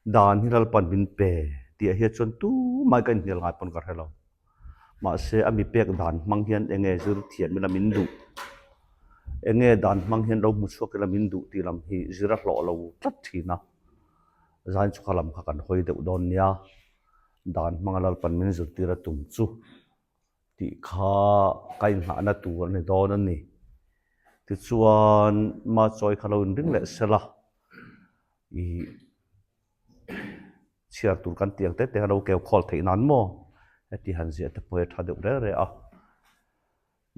Dan hi Lalpan min pe tih ah hian chuan tumah ka inhnial ngai pawn ka hre lo. Mahse a mi pek dan hmang hian eng nge zir thiam ila min duh, eng nge dan hmang hian lo hmu chhuak ila min duh tih lam hi zir a hlawh lo tlat thin a. Zain chhuka lam kha kan hawi deuh dawn nia, dan hmanga Lalpan min zirtir a tum chu tih kha ka inngahna tur a ni dawn a ni. Tichuan Machawi kha lo inring leh sela. Ih chhiar tur kan tih ang te te kha lo keu khawl theih nan maw heti han ziah te pawh hi a tha deuh reng reng a,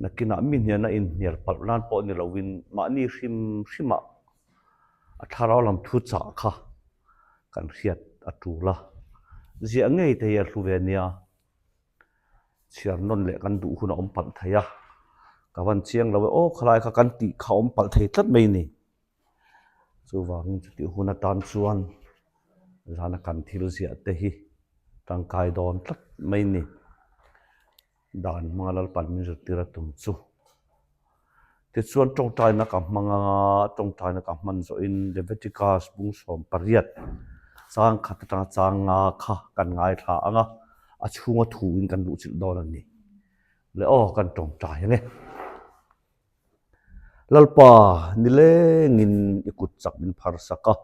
nakinah mi hniana inhnial palh nan pawh ni lovin mahni hrim hrimah a thlarau lam thu chah kha kan hriat a tul a, ziah ngei te hi a hlu ve nia, chhiar nawn leh kan duh hun a awm palh thei a, ka van chiang lo e aw khalai kha kan tih kha a awm palh thei tlat mai ni. Chuvangin chutih hun atan chuan zana kan thil ziah te hi tangkai dawn tlat mai ni. Dan hmanga Lalpan min zirtir a tum chu. Tichuan tawngtaina ka hmang anga tawngtaina ka hman zawhin Leviticus bung 18 chang khat atanga chang nga kha kan ngaithla ang a, a chhunga thuin kan luhchilh dawn a ni. Le aw kan tawngtai ang e. Lalpa, nilengin i kut chak min phar sak a,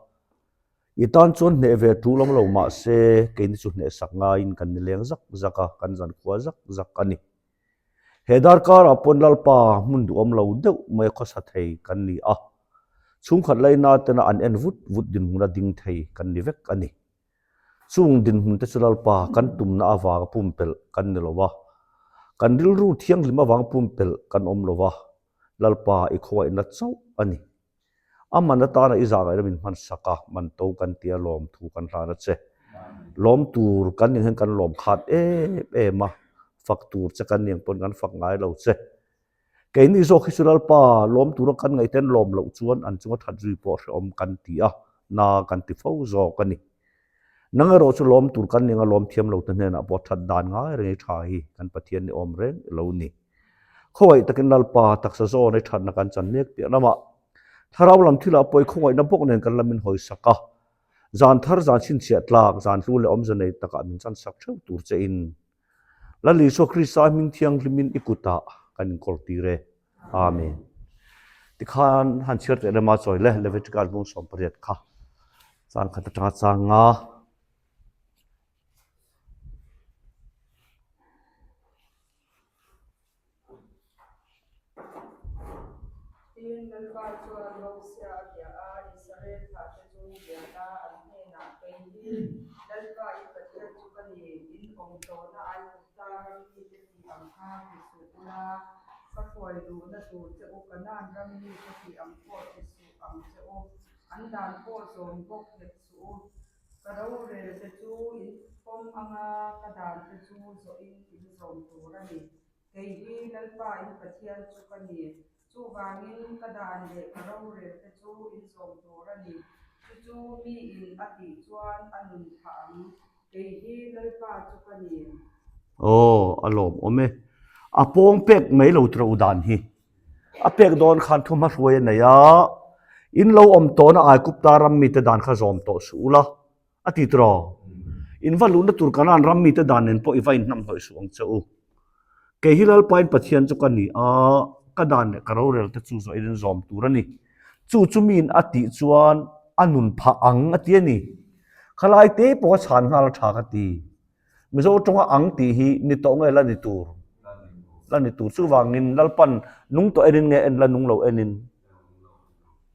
i tan chuan hneh ve tul awm lo mah se keini chu hneh sak ngaiin kan nileng zak zak a, kan zankhua zak zak a ni. He darkarah pawn Lalpa hmun duhawm lo deuh mai khawsa thei kan ni a, chhungkhat laina tena an en vut vut dinhmuna ding thei kan ni vek a ni. Chung dinhmun te chu Lalpa kan tumna avanga pumpelh kan ni lo va, kan rilru thianghlim avanga pumpelh kan awm lo va, Lalpa i khawngaihna chauh a ni. A man atana i zahngaihna min hman sak a, man to kan tia lawm thu kan hlan a che. Lawm tur kan ning hian kan lawm khat em em a, fak tur che kan ning pawn kan fak ngai lo che. Keini zawk hi chu Lalpa lawm tura kan ngaihten lawm loh chuan an chunga that zui pawh hrehawm kan ti a, na kan ti fo zawk a ni. Nang erawh chu lawm tur kan ning a, lawm thiam lo te hnenah pawh that dan ngai reng i tha hi kan Pathian ni awm reng i lo ni. Khawngaih takin Lalpa taksa zawn i thatna kan chan mek piah lamah thlarau lam thilah pawh i khawngaihna bawk nen kan lamin hawi sak a, zan thar zan chhinchhiah tlak, zan hlu leh awmze nei takah min chan sak theuh tur che in Lal Isua Krista hming thianghlimin i kutah kan inkawl tir e. Amen. Tikhan han chhiar teh lema chawi le Leviticus bung 18 kha chang khat atanga chang nga. Tin, Lalpa chuan Mosia a bia a, Israel thlahte chu bia la, an hnenah, Kei hi Lalpa i Pathian chu ka ni, in awm tawhna Aigupta ram mite tih ang kha ti suh ula, ka hruai duhna tur che u Kanaan ram mite tih ang pawh ti suh ang che u, an dan pawh zawm bawk hek suh u. Ka rorelte chu in pawm anga ka dante chu zawhin in zawm tur a ni. Kei hi Lalpa in Pathian chu ka ni. Chuvangin ka dan leh ka rorelte chu in zawm tur a ni. Chu chu miin a tih chuan a nun phah ang. Kei hi Lalpa chu ka ni. Aw, a lawmawm e. A pawng pek mai lo tura u dan hi. A pek dawn khan thu hmahruai a nei a, In lo awm tawhna Aigupta ram mite dan kha zawm tawh suh ula, a ti tiraw? In va luhna tur Kanaan ram mite dan nen pawh i va inhnamhnawih suh ang che u. Kei hi Lalpain Pathian chu ka ni a, ka dan leh ka rorel te chu zawhin in zawm tur a ni. Chu chu miin a tih chuan a nun phah ang a ti a ni. Khalai te pawh a chhan nghal a tha ka ti. Mizo tawnga ang tih hi ni tawh nge la ni tur? La ni tur. Chuvangin Lalpan nung tawh enin nge en la nung lo enin?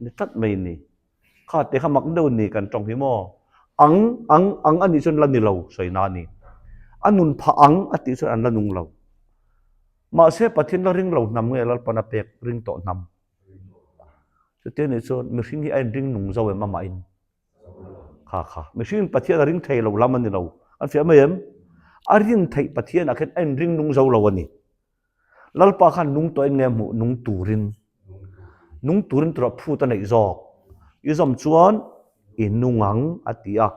Ni tlat mai ni. Kha te kha mak deuh ni kan tawng hi maw? Ang, ang, ang a nih chuan la ni lo sawi na a ni. A nun phah ang a tih chuan an la nung lo. Mahse Pathian la ring lo hnam nge Lalpan a pek ring tawh hnam? Chutia nih chuan mihring hi a inring nung zo em amahin? Kha kha. Mihring Pathian a ring thei lo lam a ni lo. An fiah mai em? A rin theih Pathian ah khin a inring nung zo lo a ni. Lalpa khan nung tawh in nge hmuh nung turin. Nung turin tura phut a neih zawk. I zawm chuan i nung ang a ti a.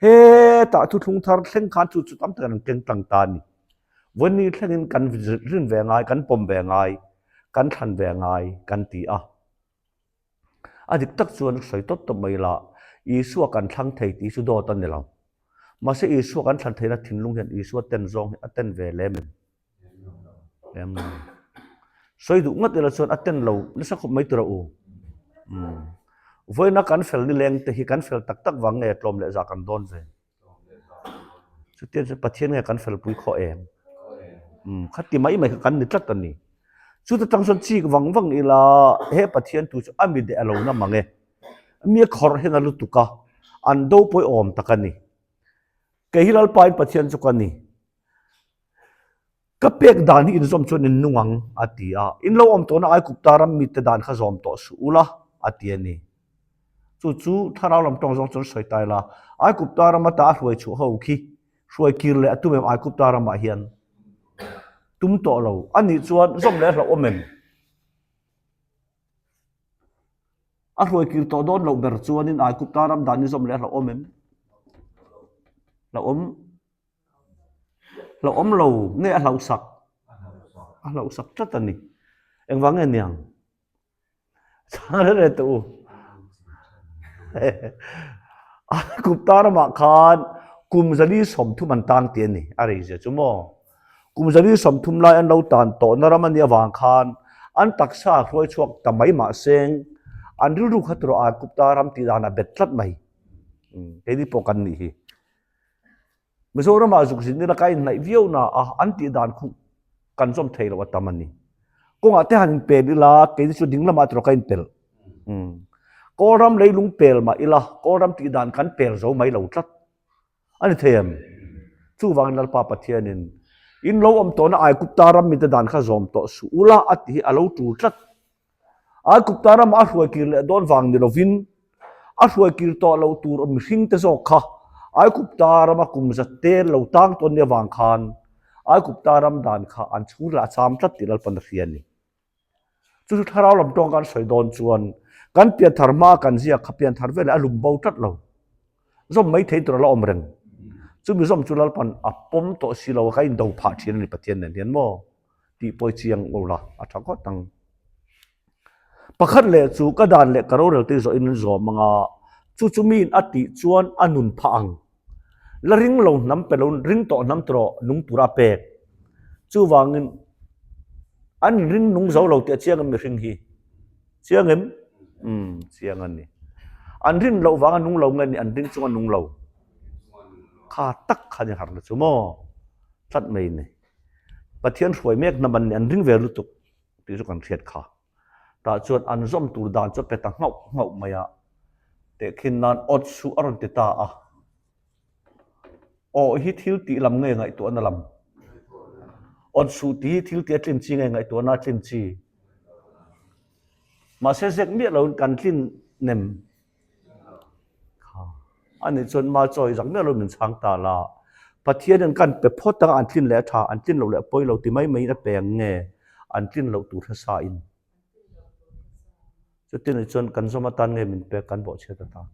Hetah thuthlung thar thleng khan chu chu tam takin an keng tlang ta a ni. Vawiin thlengin kan rin ve ngai, kan pawm ve ngai, kan thlan ve ngai kan ti a. A dik tak chuan sawi tawp tawp mai la. Isua kan thlang thei tih chu dawt a ni lo. Mahse Isua kan thlan theihna thinlung hian Isua ten zawng hi a ten ve lem em? Lem lo. Sawi duh ngat ila chuan a ten lo nasa khawp mai tura u. Umm. Vawiina kan fel nileng te hi kan fel tak tak vang nge tlawm leh zah kan dawn ve? Chutiang chuan Pathian nge kan felpui khawh em? Umm, khati mai mai kha kan ni tlat a ni. Chuta tang chuan chik vang vang ila he Pathian tu chu a mi deh a lo na mang e. Mi a khawrh hian a lutuk a, an do pawih awm tak a ni. Kei hi Lalpain Pathian chu ka ni. Ka pek dan hi inzawm chuan in nung ang, a ti a. In lo awm tawhna Aigupta ram mite dan kha zawm tawh suh ula, a ti a ni. Chu chu thlarau lam tawng zawng chuan sawi ta ila, Aigupta ram ata a hruai chhuah ho khi hruai kir leh a tum em Aigupta ramah hian? Tum tawh lo. A nih chuan zawm leh a hlauhawm em? A hruai kir tawh dawn loh ber chuanin Aigupta ram dan hi zawm leh a hlauhawm em? Hlauhawm. Hlauhawm lo nge a hlauhsak? A hlauhsak tlat a ni. Engvang nge niang? Chhang reng reng teh u. Aigupta ramah khan kum zali 30 an tang tih a ni. A rei zia chu maw? Kum zali 30 lai an lo tan tawhna ram a nih avang khan an taksa hruai chhuak ta mai mahseng an rilru kha tawrh Aigupta ram tih dan a bet tlat mai. Keini pawh kan nih hi. Mizoramah zuk zin ila ka inhnaih viau na a, an tih dan khu kan zawm thei loh a tam a ni. Kawngah te han inpel ila, keini chu ding lamah erawh ka inpel. Kawlram leilung pel mah ila, Kawlram tih dan kan pel zo mai lo tlat. A ni thei em? Chuvangin Lalpa Pathianin, In lo awm tawhna Aigupta ram mite dan kha zawm tawh suh ula a tih hi a lo tul tlat. Aigupta ramah a hruai kir leh dawn vang ni lovin a hruai kir tawh loh tur mihringte zawk kha Aigupta rama kum za tel lo tang tawn ni avang khan Aigupta ram dan kha an chhungril a cham tlat tih Lalpan a hria a ni. Chu chu thlarau lam tawng kan sawi dawn chuan kan pianthar hmaa kan ziak kha pianthar veleh a lum bo tlat lo. Zawm mai thei tur a la awm reng. Chumi zawm chu Lalpan a pawm tawh si lo a, ka indo phah thin a ni Pathian nen hian maw tih pawi chiang u la a tha ngawt ang. Pakhat leh chu ka dan leh ka rorel te zawhin an zawm ang a, chu chu miin a tih chuan a nun phah ang. La ring lo hnam pe lo ring tawh hnam tawh nung tura a pek. Chuvangin an ring nung zo lo tih a chiang em mihring hi. Chiang em? Umm, chiang a ni. An rin loh vanga nung lo nge ni an ring chunga nung lo? Kha tak kha ni harna chu maw? Tlat mai ni. Pathian hruai mek hnam an ni, an ring ve lutuk tih chu kan hriat kha. Tah chuan an zawm tur dan chu a pe ta nghauh nghauh mai a. Tehkhin nan awt suh a rawn ti ta a. Aw hi thil tih lam nge ngaihtuahna lam? Awt suh tih hi thil tih a tlin chi nge ngaihtuahna a tlin chi? Mahse zek miah loin kan tlin nem kha. Ani chuan ma chawi zak miah loin min chhang ta la. Pathianin kan pe phawt anga an tlin leh a tha, an tlin loh leh a pawi lo ti mai maiin a pe ang nge an tlin loh tur hre sa in. Chutin chuan kan zawm atan nge min pek kan bawhchhiat atan?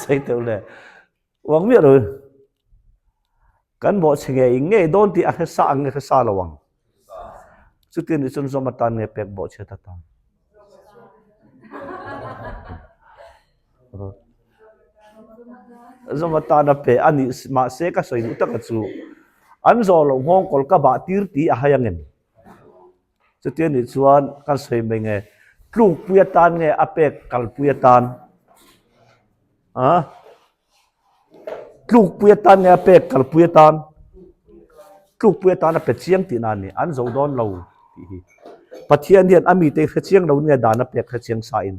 Sei teuh le. Uang miah lo. Kan bawhchhe ngei ngei dawn tih a hre sa ang nge hre sa lo ang. Chutin nih chuan zawm atan nge pek bawhchhiat atan. Zawm atan a pe a nih mahse ka sawi duh taka chu an zawh loh nghawngkawl ka bah tir tih a hai angem. Chuti anih chuan kan sawi mai nge tlukpui atan nge a pek kalpui atan a tlukpui atan nge a pek kalpui atan tlukpui atan a pe chiang tihna a ni an zo dawn lo tih hi Pathian hian a mite hre chiang lo nge dan a pek hre chiang sa in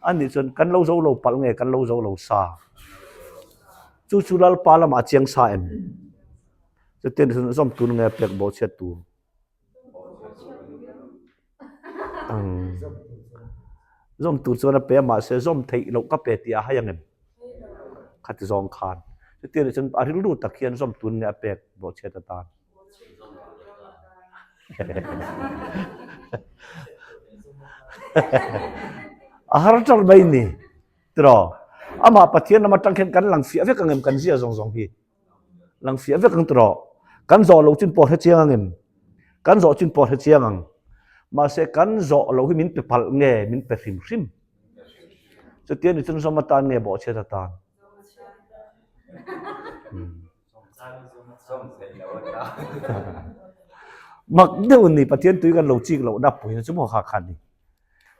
anih chuan kan lo zo lo palh nge kan lo zo lo sa chu chu Lalpa lamah a chiang sa em. Chutin zawm tur nge pek bawh chhiat tur? Zawm tur chuan a pe a mahse zawm theih loh ka pe tih a hai ang em? Khati zawng khan. Chutin chuan a rilru tak hian zawm tur nge a pek bawh chhiat atan? A har ṭar mai ni tiraw? Amah Pathian lam aṭang khian kan lang fiah vek ang em kan zia zawng zawng hi? Lang fiah vek ang tawh. Kan zawh loh chin pawh hre chiang ang em? Kan zawh chin pawh hre chiang ang. Mahse kan zawh loh hi min pe palh nge min pe hrim hrim? Chutia ni chuan zawm atan nge bawhchhiat atan? Mak deuh ni Pathian tui kan lo chik lohna puina chu maw kha kha ni.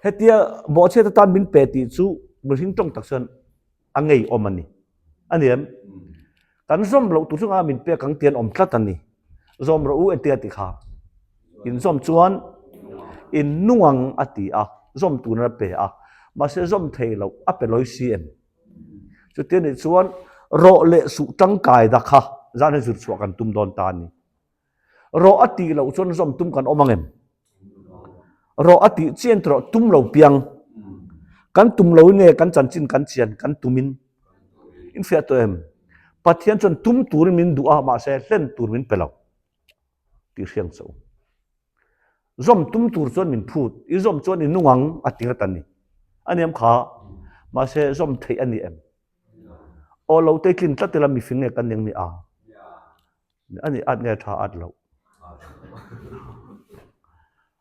Hetia bawhchhiat atan min pe tih chu mihring tawng tak chuan a ngeiawm a ni. A ni em? Kan zawm loh tur chungah min pek ang tih an awm tlat a ni. Zawm rawh u entia ti kha. In zawm chuan in nung ang a ti a, zawm turin a pe a. Mahse zawm thei loh a pe lawi si em? Chuti a nih chuan rawh leh suh tangkai da kha zan hi zir chhuah kan tum dawn ta a ni. Rawh a tih loh chuan zawm tum kan awm ang em? Rawh a tih chian tawh tum lo piang. Kan tum lo nge kan chanchin kan chian kan tumin in hriat tawh em? Pathian chuan tum turin min duh a mahse hlen tur min pe lo tih hriang che u. Zawm tum tur chuan min phut, i zawm chuan i nung ang a ti ngat a ni. A niam kha, mahse zawm theih a ni em? Aw lo te tlin tlat ila mifing nge kan ning ni a? A ni at nge tha at loh.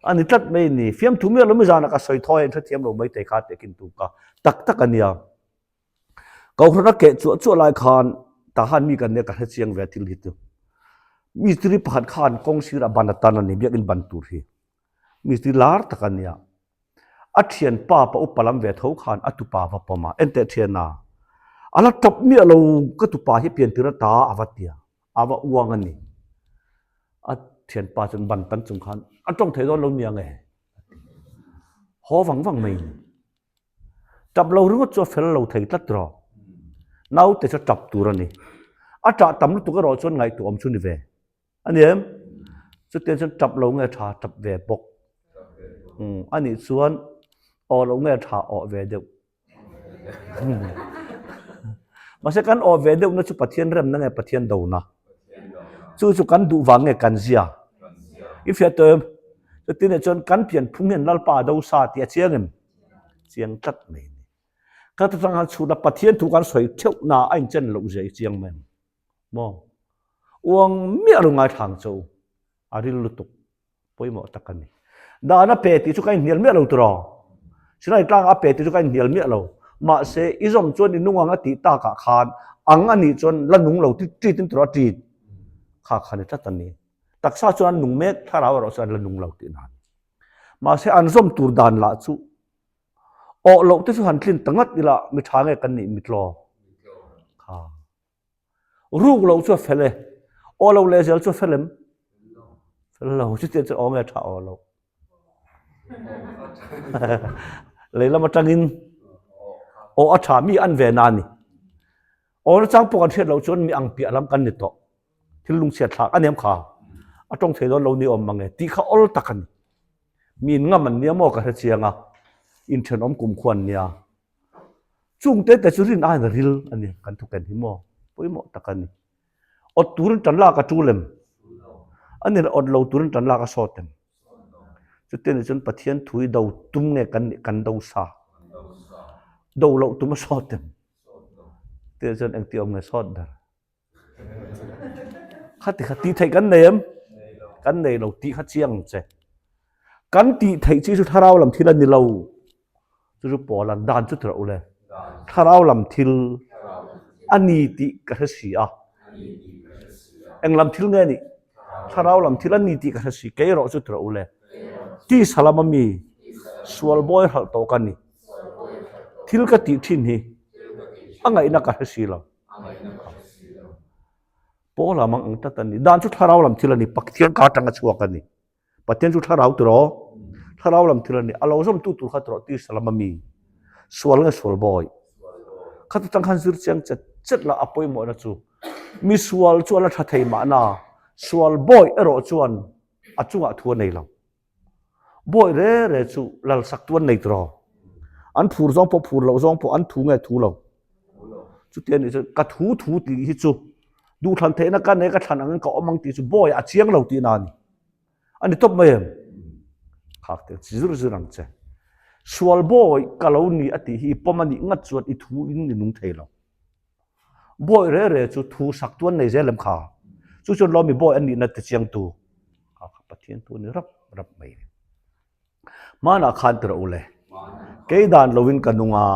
A ni tlat mai ni. Fiamthu miah lo mi zana ka sawi thawi a inhrethiam lo mai thei kha teh kin tum ka. Tak tak a nia. Kohhran a keh chuah chuah lai khan tah khan mi kan nia ka hre chiang ve thil hi chu. Mistiri pakhat khan kawng sirah ban a tan a ni biakin ban tur hi. Mistiri lar tak a nia. A thianpa pa upa lam ve tho khan a tupa va pawm a, enteh thiana, a la tawp miah lo ka tupa hi pian tir ata a va tia, a va uang a ni. A thianpa chuan ban tan chung khan a tawng thei dawn lo nia nge a ti. Haw vang vang mai ni. Tap lo ringawt chu a fel lo thei tlat rawh. Naute chu tap tur a ni. A tah tam lutuk erawh chuan ngaihtuah awm chu ni ve. A ni em? Chutiang chuan tap lo nge tha tap ve bawk. A nih chuan aw lo nge tha awh ve deuh. Mahse kan awh ve deuhna chu Pathian remna nge Pathian dona? Chu chu kan duh vang nge kan zia? I hriat tawh em? Chutin chuan kan pian phung hian Lalpa a do sa tih a chiang em? Chiang tlat mai a ni. Ka atang khan chhuna Pathian thu kan sawi theuhna a inchen loh zia i chiang mai ang. Maw? Uang miah lo ngaithlang che u. A ril lutuk. Pawimawh tak a ni. Dan a pe tih chu ka inhnial miah lo tiraw? Sinai tlang a pe tih chu ka inhnial miah lo. Mahse, i zawm chuan i nung ang a tih takah khan ang a nih chuan la nung lo tit tit in tiraw a tit? Kha kha ni tlat a ni. Taksa chuan an nung mek, thlarau erawh chuan an la nung lo tih nan. Mahse, an zawm tur dan lah chu awh loh te chu han tlin ta ngat ila mi tha nge kan nih mitlaw? Kha. Ruk lo chu a fel e. Aw lo leh zel chu a fel em? Fel lo. Chutiang chu aw nge tha aw lo. Lei lam atangin aw a tha mi an ve na ni. Aw na chang pawh kan hriat loh chuan mi ang piah lam kan ni tawh. Thil lungchhiat thlak a niam kha. A tawng thei dawn lo ni awm mange tih kha awl tak a ni. Mi in ngam an nia maw ka hre chiang a. Inthenawm kumkhua an nia. Chung te te chu rin aiin a ril a ni, kan thuken hi maw pawimawh tak a ni. Awt turin tan lak a tul em? A ni awt lo turin tan lak a sawt em? Chutiang nih chuan Pathian thu hi do tum nge kan nih kan do sa? Do loh tum a sawt em? Chutiang chuan engti awm nge sawt ber? Khati kha tih theih kan nei em? Kan nei lo tih kha chiang ang che. Kan tih theih chi chu thlarau lam thil a ni lo. Chu chu Paul-a'n dan chu tirh ule. Thlarau lam thil a ni tih ka hre si a. Eng lam thil nge nih? Thlarau lam thil a ni tih ka hre si. Kei erawh chu tirh ule. Tisa lama mi sual bawi hralh tawh ka ni. Thil ka tih thin hi a ngaihna ka hre si lo. Paul a mang ang tlat a ni. Dan chu thlarau lam thil a ni. Pathian ka atanga chhuak a ni. Pathian chu thlarau tiraw? Thlarau lam thil a ni. A lo zawmtu tur kha tiraw tisa lama mi? Sual nge sual bawi? Khata tang khan zir chiang chet chet lah a pawimawhna chu mi sual chu a la tha thei mahna sual bawi erawh chuan a chungah thu a nei lo. Bawi re re chu lal sak tu an nei tiraw? An phur zawng pawh phur loh zawng pawh an thu nge thu lo? Chuti a nih chuan ka thu thu tih hi chu duhthlan theihna ka nei ka thlan angin ka awm ang tih chu bawi a chiang lo tihna a ni. A ni tawp mai em? Khak te chi zir zir ang che. Sual bawi ka lo ni a tih hi i pawm a nih ngat chuan i thu in i nung thei lo. Bawi re re chu thu sak tu an nei zel em kha? Chu chuan lawmi bawi an nihna te chiang tu kha kha Pathian thu a ni rap rap mai ni. Hmanah khan tirh u le, kei dan loin ka nung a.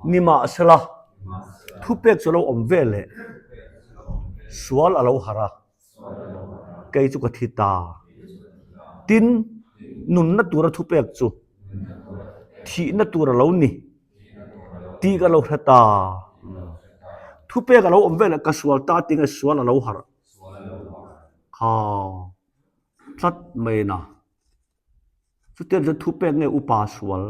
Nimahsela, thupek chu lo awm ve leh sual a lo harh a, kei chu ka thi ta. Tin, nunna tura thupek chu thihna tur a lo ni tih ka lo hre ta. Thupek a lo awm ve leh ka sual ta tinge sual a lo harh kha tlat mai na. Chutiang chuan thupek nge upa sual?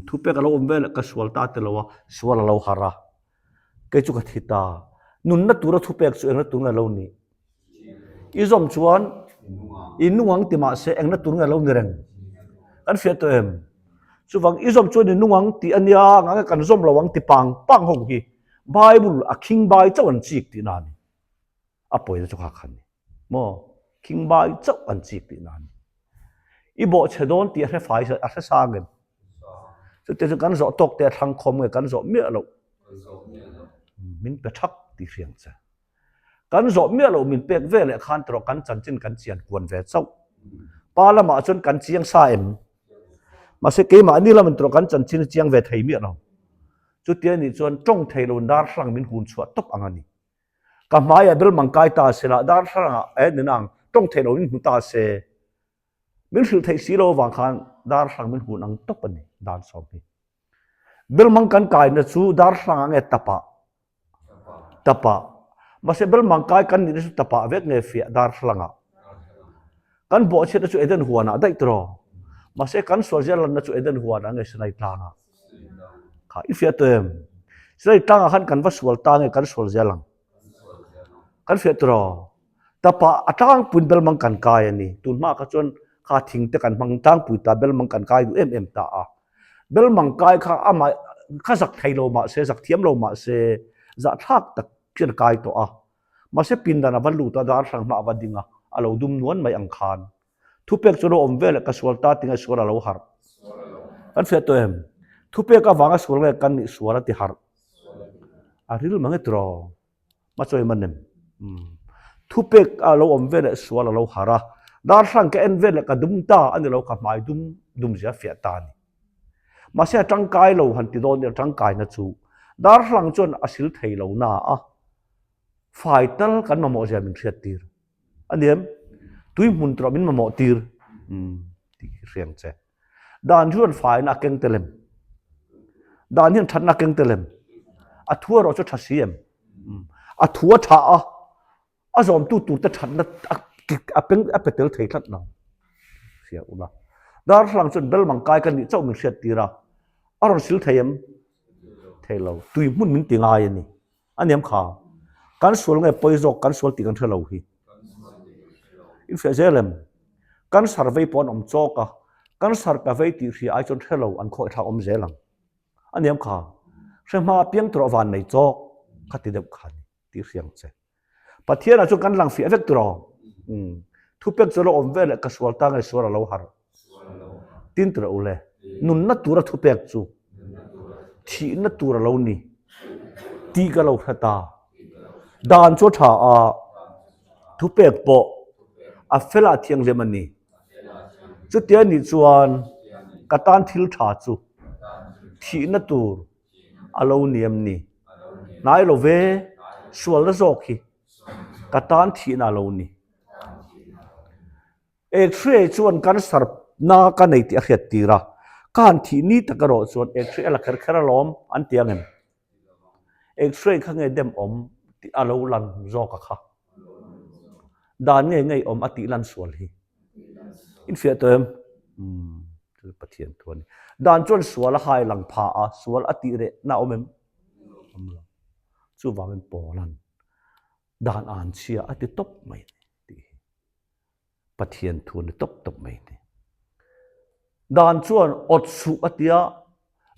Thupek a lo awm vel ka sual ta ti lo a, sual a lo harh a. Kei chu ka thi ta. Nunna tura thupek chu engna tur nge lo nih? I zawm chuan i nung ang ti mah se engna tur nge lo ni reng? Kan hriat tawh em? Chuvang i zawm chuan i nung ang tih a nia, engah nge kan zawm lo ang ti pang pang ho hi Bible a khingbai chauh an chik tihna a ni. A pawina chu kha kha a ni. Maw? Khingbai chauh an chik tihna a ni. I bawhchhe dawn tih a hre fai a hre sang em? Chutiang chu kan zawh tawk te a thlang khawm nge kan zawh miah loh? Min pe thak tih hriang che. Kan zawh miah loh min pek ve leh khan tawrh kan chanchin kan chian kuan ve chauh. Pa lamah chuan kan chiang sa em? Mahse keimahni lamin tawrh kan chanchin chiang ve thei miah lo. Chutia nih chuan tawng thei lo darthlang min hun chhuah tawp ang a ni. Ka hmaiah bel mang kai ta se lah darthlalangah eh ni nang tawng theih loin hmu ta se. Min hrilh theih si lo avang khan darthlalang min hun ang tawp a ni dan sawm hi. Bel mang kan kaina chu darthlalangah nge tapah? Tapah. Mahse bel mang kai kan nihna chu tapah vek nge fiah darthlalangah. Kan bawhchhiatna chu Eden huanah daih tiraw? Mahse kan sualzia lanna chu Eden huanah nge Sinai tlangah? Kha i fiah tawh em? Silai tlangah khan kan va sual ta nge kan sual zel ang? Kan fiah tawh raw? Tapa a tlangpuiin belmang kan kai a ni. Tun hma kha chuan kha thing te kan hmang tlangpui ta belmang kan kai duh em em ta a. Belmang kai kha amah kha zak thei lo mah se, zak thiam lo mah se, zahthlak tak hian a kai tawh a. Mahse pindan a va lut a, darthlang hma a va ding a, a lo dum nuan mai ang khan. Thupek chu lo awm vel ka sual ta tinge sual a lo harh. Kan fiah tawh em? Thupek avanga sual nge kan nih sual a ti harh. A ril mang e tiraw? Hmachawi man em? Thupek a lo awm vel leh sual a lo harh a. Darthlang ka en vel leh ka dum ta a ni lo ka hmai dum dum zia fiah ta a ni. Mahse a tangkai lo han ti dawn ila tangkaina chu darthlang chuan a sil thei lo na a fai tal kan mamawh zia min hriat tir. A ni em? Tui hmun turah min mamawh tir tih hi hriang che. Dan hian faina a keng tel em? Dan hian thatna a keng tel em? A thu erawh chu a tha si em? A thu a tha a, a zawmtu turte thatna a peng a pe tel thei tlat lo. Hria ula. Darthlalang chuan belmang kai ka nih chauh min hriat tir a, a rawn sil thei em? Thei lo. Tui hmun min ti ngai a ni. A niam kha. Kan sual nge pawi zawk kan sual tih kan hre lo hi. In hriat zel em? Kan survey pawh an awm chawk a, kan survey tih hria ai chuan hre lo an khawih thlak awm zel ang. A niam kha. Hre hma apiang tur a van nei chawk kha ti deuh kha ni tih hriang che. Pathian ah chuan kan lang fiah vek tur aw. Umm. Thupek chu a lo awm vel leh ka sual ta nge sual a lo harh. Tin tura ule, nunna tura thupek chu thihna tur a lo ni tih ka lo hre ta. Dan chu a tha a, thupek pawh a fela thianghlim a ni. Chutia nih chuan ka tan thil tha chu thihna tur a lo ni em ni? Hnai lo ve, sualna zawk hi ka tan thihna a lo ni. X-ray chuan cancer na ka nei tih a hriat tir a, ka han thih ni tak erawh chuan X-ray a la kher kher alawm an ti ang em? X-ray kha nge dem awm tih a lo lan zawk a kha. Dan nge ngei awm a tih lan sual hi. Infiah tawh em? Umm, chu Pathian thu a ni. Dan chuan sual a hai lang pha a, sual a tih reh na awm em? Awm lo. Chuvangin Paula'n dan an chhia a ti tawp mai a ni tih hi. Pathian thu a ni tawp tawp mai a ni. Dan chuan awt suh a tia,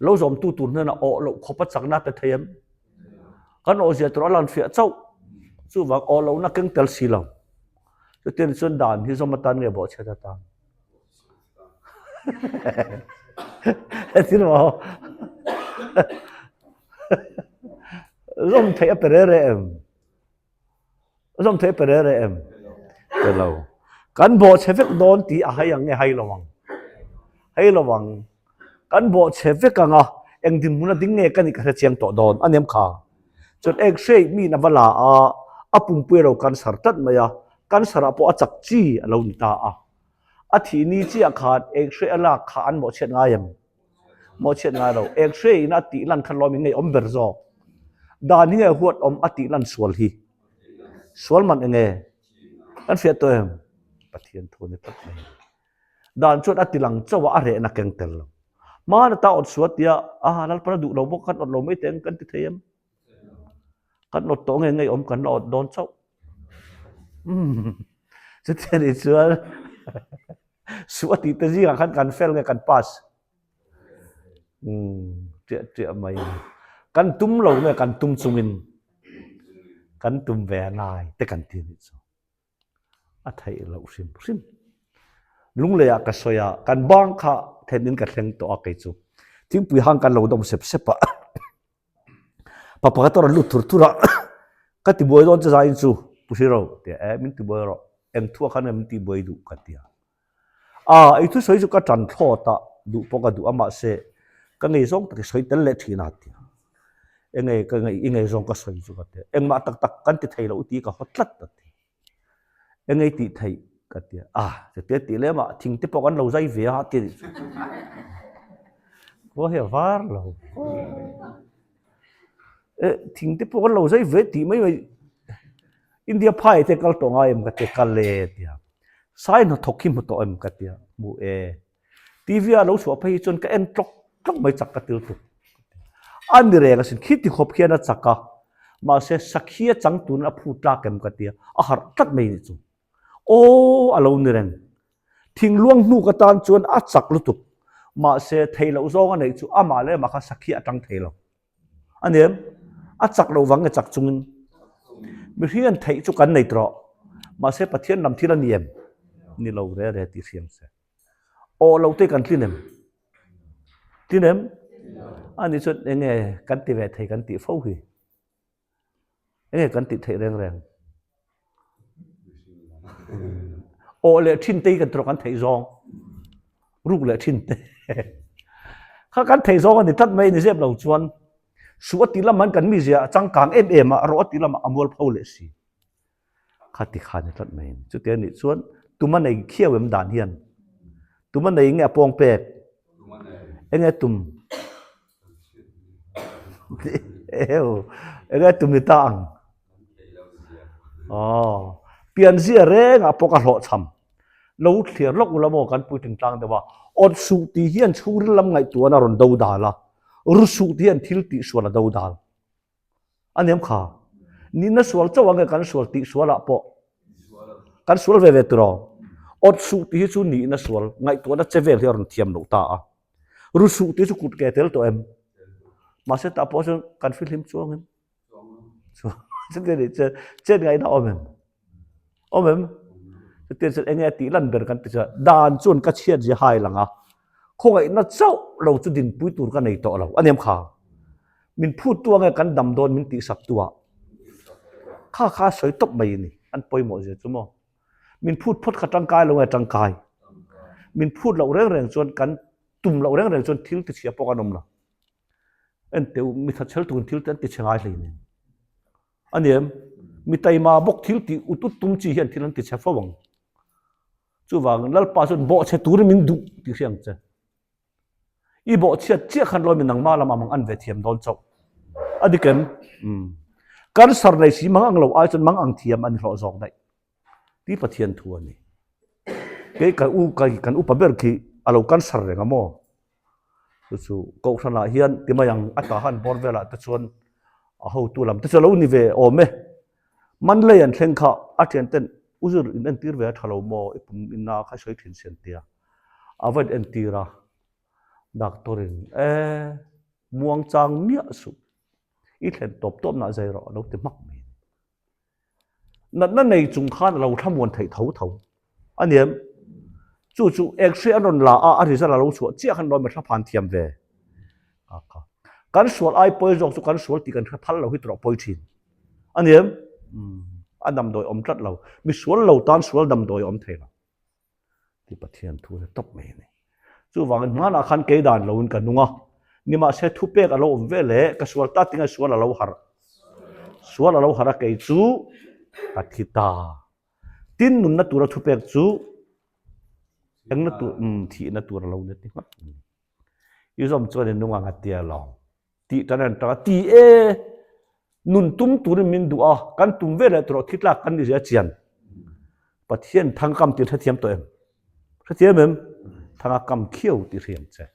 lo zawmtu tur hnenah awh loh khawp a chakna a pe thei em? Kan awhzia tur a lan fiah chauh. Chuvang awh lohna keng tel si lo. Chutiang chuan dan hi zawm atan nge bawhchhiat atan? Heti maw? Zawm theih a pe re re em? Zawm theih a pe re re em? Pe lo. Kan bawhchhe vek dawn tih a hai ang nge hai lo ang? Hai lo ang. Kan bawhchhe vek ang a. Eng dinhmun a ding nge ka nih ka hre chiang tawh dawn a nem kha. Chuan X-ray miin a va la a, a pumpui a lo cancer tlat mai a, cancer ah pawh a chak chi a lo ni ta a. A thih ni chiah khan X-ray a lak kha an mawhchhiat ngai em? Mawhchhiat ngai lo. X-ray in a tih lan khan lawm in ngei awm ber zawk. Dan hi nge huat awm a tih lan sual hi? Sual man enge? Kan hriat tawh em? Pathian thu a ni tlat mai. Dan chuan a ti lang chauh a, a rehna keng tel lo. Hmana ta awt sual tia, a Lalpan a duh lo bawk, kan awt lo mai teh ang kan ti thei em? Kan awt tawh nge ngei awm kan la awt dawn chauh. Umm, chutia nih chuan suh a tih te zingah khan kan fel nge kan pass? Umm, ṭiah ṭiah mai. Kan tum lo nge kan tum chungin kan tum ve a ngai te kan ti nih chu. A theih loh hrim hrim. Lunglei ah ka sawi a, kan bang kha then in ka thleng tawh a kei chu. Thingpui hang kan lo dawm sep sep a. Pa pakhat a rawn lut thur thur a, ka ti buai dawn che zaiin chu Pu Hiro tia e min ti buai rawh, eng thuah khan nge min ti buai duh ka ti a. A, ei thusawi chu ka tan thlawt a, duh pawh ka duh a mahse ka ngei zawng tak i sawi tel leh thin a ti a. Enge ka ngei i ngei zawng ka sawi chu ka ti a, engmah tak tak kan ti thei loh tih ka haw tlat a ti. Enge i tih theih ka ti a, a chutia tih lem ah thing te pawh kan lo zai ve a ti a nih chu. Khua hi a var lo. Eh thing te pawh kan lo zai ve tih mai mai. India phai te kal tawh ngai em ka ti a, kal e ti a. Sai hnathawk hi hmu tawh em ka ti a, hmu e. TV ah lo chhuah phei hi chuan ka en tlawk tlawk mai chak ka til tuk. A ni reng asin, khiti khawp khian a chak a, mahse sakhi a chang tun a phut tlak em ka ti a, a harh tlat mai nih chu. Aw a lo ni reng. Thingluang hnuk atan chuan a chak lutuk, mahse thei loh zawng a neih chu amah leh amah kha sakhi a tang thei lo. A ni em? A chak loh vang nge chak chungin? Mihring an theih chu kan nei tawh, mahse Pathian lam thil a ni em? Ni lo re re tih hriam se. Aw lo te kan tlin em? Tlin em? A nih chuan eng nge kan ti ve thei kan tih fo hi? Eng nge kan tih theih reng reng? Aw leh thin te hi kan tawrh kan theih zawng. Ruk leh thin te. Kha kan theih zawng a ni tlat mai ni zep lo chuan suh a tih lamah an kan mizia a changkang em em a, rawh a tih lamah a mualpho leh si. Kha ti khan a tlat mai a ni. Chuti a nih chuan tum a nei khiau em dan hian? Tum a nei nge a pawng pek? Enge tum? Eo, enge tum ni ta ang? Aw, pianzia rengah pawh ka hlawhchham. Lo thliar lawk ula maw kan puitling tlang deuh a, awt suh tih hian chhungril lam ngaihtuahna a rawn do dal a, ru suh tih hian thil tihsual a do dal. A niam kha. Nihna sual chauh ang nge kan sual tih sualah pawh kan sual ve ve tiraw. Awt suh tih hi chu nihna sual ngaihtuahna che vel hi a rawn thiam loh ta a. Ru suh tih chu kut ke tel tawh em? Mahse tah pawh chuan kan fihlim chuang em? Chutia nih chuan chet ngaihna awm em? Awm em? Chutia chuan enge tih lan ber kan ti chuan dan chuan ka chhiat zia hai lang a. Khawngaihna chauh lo chu dinpui tur ka nei tawh lo. A niam kha. Min phut tu ange kan dam dawn min tihsak tu ah. Kha kha a sawi tawp mai a ni. An pawimawh zia chu maw. Min phut phawt kha tangkai lo nge tangkai. Min phut loh reng reng chuan kan tum loh reng reng chuan thil tichhia pawh kan awm lo. Enteh u, mi thatchhel turin thil te an tichhe ngai hleinem. A ni em? Mi taima bawk thil tih ut ut tum chi hian thil an tichhe fo ang. Chuvangin Lalpa chuan bawhchhe turin min duh tih hria ang che. I bawhchhiat chiah khan lawi mi nangmah lamah mang an ve thiam dawn chauh. A dik em? Umm. Cancer nei si mang ang lo ai chuan mang ang thiam a ni hlawh zawk daih. Ti Pathian thu a ni. Kei ka u ka kan upa ber khi a lo cancer reng a maw? Chu chu Kohhranah hian ti mai ang a ta han bawr velah te chuan a hotu lam te chu a lo ni ve awm e. Manlei an thleng kha a thian ten u zir in entir ve a tha lo maw i pum inna kha sawi thin si an ti a. A va in entir a, doctor in e muangchang miah suh i thlen tawp tawp nah zai rawh a lo ti hmak mai. Natna nei chung khan a lo thlamuan theih tho tho a ni em? Chu chu X-ray an rawn la a, a result a lo chhuah chiah khan rawn hla phan thiam ve. Kan sual ai pawi zawk chu kan sual tih kan hre phal lo hi tawrh pawi thin a ni em? A damdawi awm tlat lo. Mi sual lo tan sual damdawi a awm thei lo. Ti Pathian thu hi tawp mai a ni. Chuvangin hmanah khan kei dan loin ka nung a. Nimahse thupek a lo awm ve le, ka sual ta tinge sual a lo harh. Sual a lo harh a kei chu ka thi ta. Tin nunna tura thupek chu engna tur umm thihna tur a lo ni ti ngawt a ni. I zawm chuan i nung ang a tia lawng. Tih tan an tang a, ti e! Nun tum turin min duh a, kan tum ve leh tur thi tlak kan ni zia chian. Pathian thang kam tih hrethiam tawh em? Hrethiam em? Thanga kam khiau tih hriam che.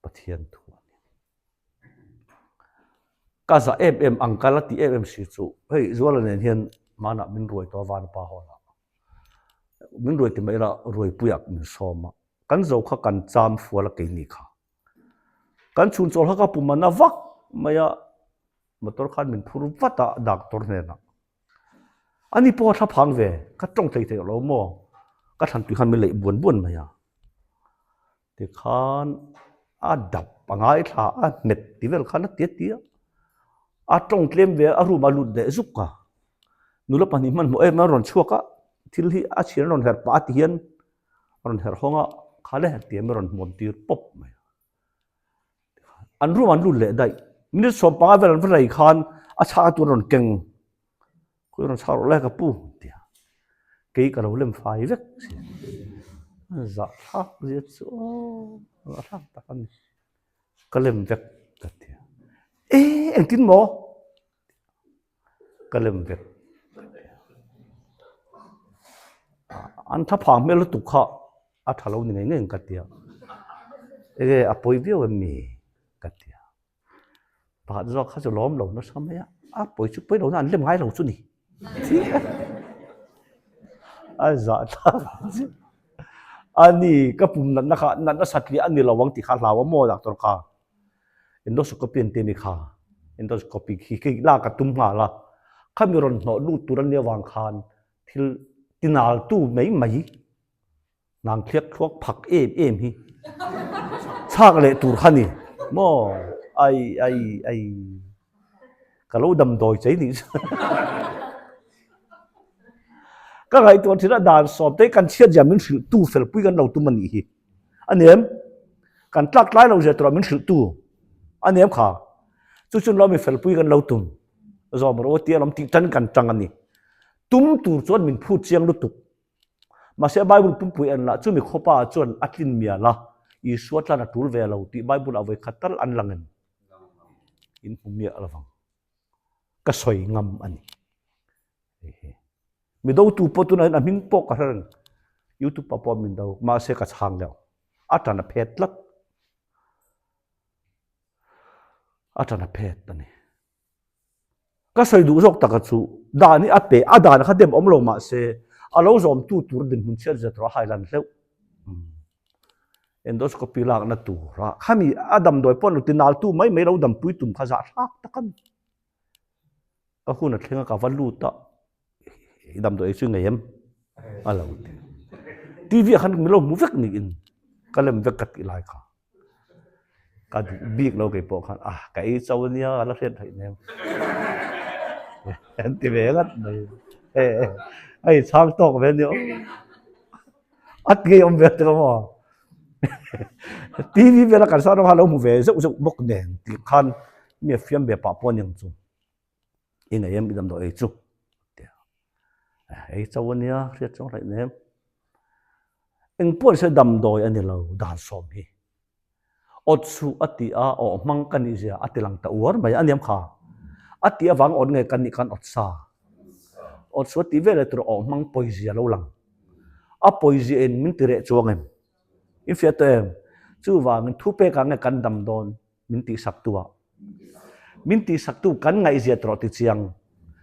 Pathian thu a ni. Ka za em em ang ka la ti em em si chu hei Zuala nen hian hmanah min ruai tawh a Vanapa hall ah. Min ruai ti mai ila ruaipuiah min sawm a. Kan zo kha kan cham fual a keini kha. Kan chhun chawl kha ka pum a na vak mai a, motor khan min phur vat a doctor hnenah. Ani pawh a thla phang ve, ka tawng thei theih lo maw? Ka thlan tui khan min leih buan buan mai a. Tikhan a dap a ngaithla a hmet ti vel khan a ti a ti a. A tawng tlem ve a room a lut leh zuk a. Nula pahnih hmanhmawh em a rawn chhuak a, thil hi a chhiar a rawn herh pah a ti hian a rawn herh hawng a, kha le ti a rawn hmuam tir pawp mai a. An room an lut leh daih. Minute 15 vel an va rei khan a chhak a tur a rawn keng. Khawi rawn chhak rawh le ka pu ti a. Kei ka lo lem fai vek si. Zah thlak zia chu aw zah thlak tak a ni. Ka lem vek ka ti a. E engtin maw? Ka lem vek ka ti a. An tha phang hmel lutuk kha a tha lo ni ngei ngei ka ti a. Enge a pawi viau em mi ka ti a. Pakhat zawk kha chu lawm lo nasa mai a, a pawi chu pawi lo na an lem ngai lo chu ni. A zah thlak chu. A ni ka pum natna kha natna satliah a ni lo ang tih kha a hlau a maw doctor kha. Endoscopy an ti a ni kha. Endoscopy khi khi lak a tum nghal a. Khami rawn hnawh lut tur a nia vang khan thil tinaltu mai mai Nang thliak thluak phak em em hi chhak leh tur kha ni maw ai ai ai ka lo damdawi chei nih chu ka ngaihtuah thin a dan sawm te kan chhiat zia min hrilh tu fel pui kan lo tum a nih hi a ni em kan tlak tlai lo zia tura min hrilh tu a ni em kha chu chun lo mi fel pui kan lo tum zawm rawh tia lawm tih tan kan tang a ni tum tur chuan min phut chiang lutuk Mahse Bible pumpui en lah chumi khawpa ah chuan a tlin mial a, Isua tlan a tul ve lo tih Bible ah vawikhat tal an lang em? In hmu miah lovang. Ka sawi ngam a ni. Hehe. Mi dotu pawh tunah hian a hming pawh ka hre reng. YouTube ah pawh min do. Mahse ka chhang leh ang. A tan a phet tlat. A tan a phet a ni. Ka sawi duh zawk taka chu dan hi a pe, a dan kha dem awm lo mah se a lo zawmtu tur dinhmun chhiat zet rawh a hailan hleuh. Endoscopy lakna tura khami a damdawi pawh lo tinaltu mai mai lo dampui tum kha zahthlak tak a ni. Ka hun a thleng a ka va lut a, i damdawi ei chu i ngei em? A lo ti. TV ah khan min lo hmu vek niin ka lem vek ka tih lai kha. Ka duh bik lo kei pawh khan ah ka ei cho ania ka la hriat theih hmel an ti ve ngat mai hei chhang tawk ve ania aw a ti ngei awm ve tawh maw TV vela kan sah rawng kha lo hmu ve zeuh zeuh bawk nen tih khan mi a fiam ve pah pawh aniang chu i nei em i damdawi ei chu ei cho ania hriat chuang hleih nem. Eng pawh nise damdawi a ni lo dan sawm hi. Awt suh a ti a, awh hmang ka nih zia a ti lang ta uar mai a niam kha. A tih avang awt nge kan nih khan awt sa. Awt suh a tih vel leh tur awh hmang pawi zia lo lang. A pawi zia in min ti reh chuang em? In fiah tawh em? Chuvangin thupek ah nge kan dam dawn? Min tihsaktu ah. Min tihsaktu kan ngaihzia tawh ti chiang.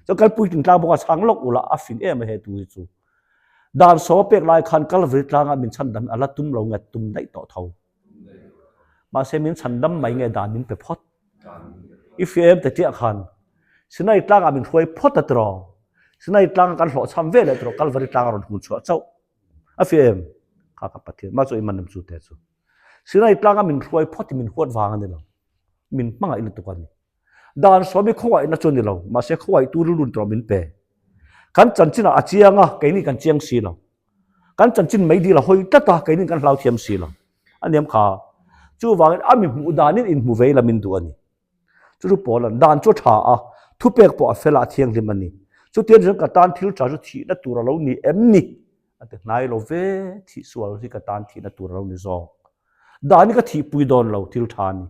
Chuan kal puitling tlang bawk a chhang lawk ula a fing em a he tu hi chu. Dan sawm a pek lai khan Kalvari tlangah min chhandam a la tum lo nge tum daih tawh tho. Mahse min chhandam mai nge dan min pe phawt. I fia em te tiah khan Sinai tlangah min hruai phawt a tiraw. Sinai tlanga kan hlawhchham ve leh tiraw Kalvari tlanga rawn hmun chhuah chauh. A fia em? Kha ka Pathian mah chu i man em chu te chu. Sinai tlanga min hruai phawt hi min huat vang a ni lo. Min hmangaih lutuk a ni. Dan sawmi khawngaihna chu a ni lo, mahse khawngaihtu rilrun tawh min pe. Kan chanchinah a chiang a, keini kan chiang si lo. Kan chanchin meidil a hawi tlat a, keini kan hlau thiam si lo. A niam kha. Chuvangin a mi hmuh danin inhmu vei lamin duh a ni. Chu chu Paula'n dan chu a tha a, thupek pawh a fel a, a thianghlim a ni. Chutiang chuan ka tan thil tha chu thihna tur a lo ni em ni? A ti hnai lo ve, thih sual hi ka tan thihna tur a lo ni zawk. Dan hi ka thihpui dawn lo, thil tha a ni.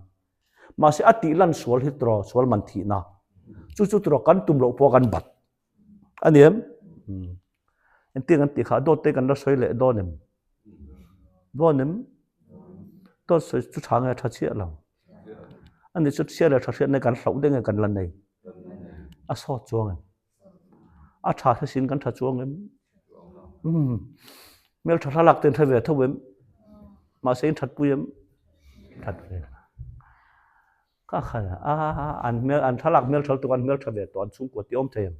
Mahse a tih lan sual hi tiraw, sual man thihna. Chu chu tiraw kan tum loh pawh kan bat. A ni em? Engtin an tih kha dawt te kan la sawi leh dawn em? Dawn em? Dawt sawi chu tha nge tha chiah lo. A ni chu chhia leh tha hriatna kan hlauh deuh nge kan la nei? A sawt chuang em? A tha hre sin kan tha chuang em? Umm hmel tha thlalak te an hre ve tho em? Mahse in that pui em? That ve. Ka khan a an hmel an thlalak hmel tha lutuk an hmel tha ve tawh an chhungkua tih awm thei em?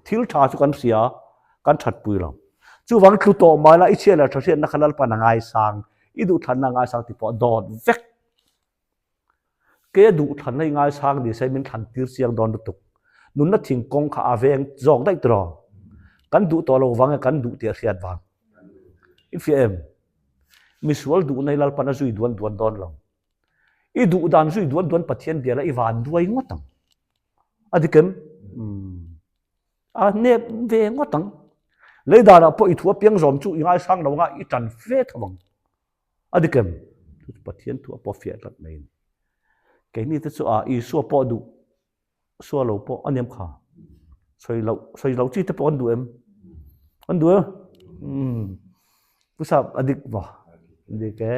Thil tha chu kan hria, kan that pui lo. Chuvang tlu tawh mai la i chhia leh tha hriatna kha Lalpan a ngaisang, i duhthlanna a ngaisang tih pawh a dawt vek. Ke duhthlanna i ngaisang ni se min thlan tir chiang dawn lutuk. Nunna thingkawng kha a veng zawk daih tiraw? Kan duh tawh lo vang e kan duh tih a hriat vang. I fiah em? Misual duhna hi Lalpan a zui duan duan dawn lo. I duh dan zui duan duan Pathian biala i van duai ngawt ang. A dik em? Umm. A nep ve ngawt ang. Lei danah pawh i thu apiang zawm chu i ngaisang lo anga i tan fe tho ang. A dik em? Chu chu Pathian thu a pawh fiah tlat mai a ni. Keini te chu a Isua pawh duh Sua lo pawh a niam kha. Sawi loh, sawi loh chi te pawh an duh em? An duh em? Umm. Pu Sap a dik maw? Dik e.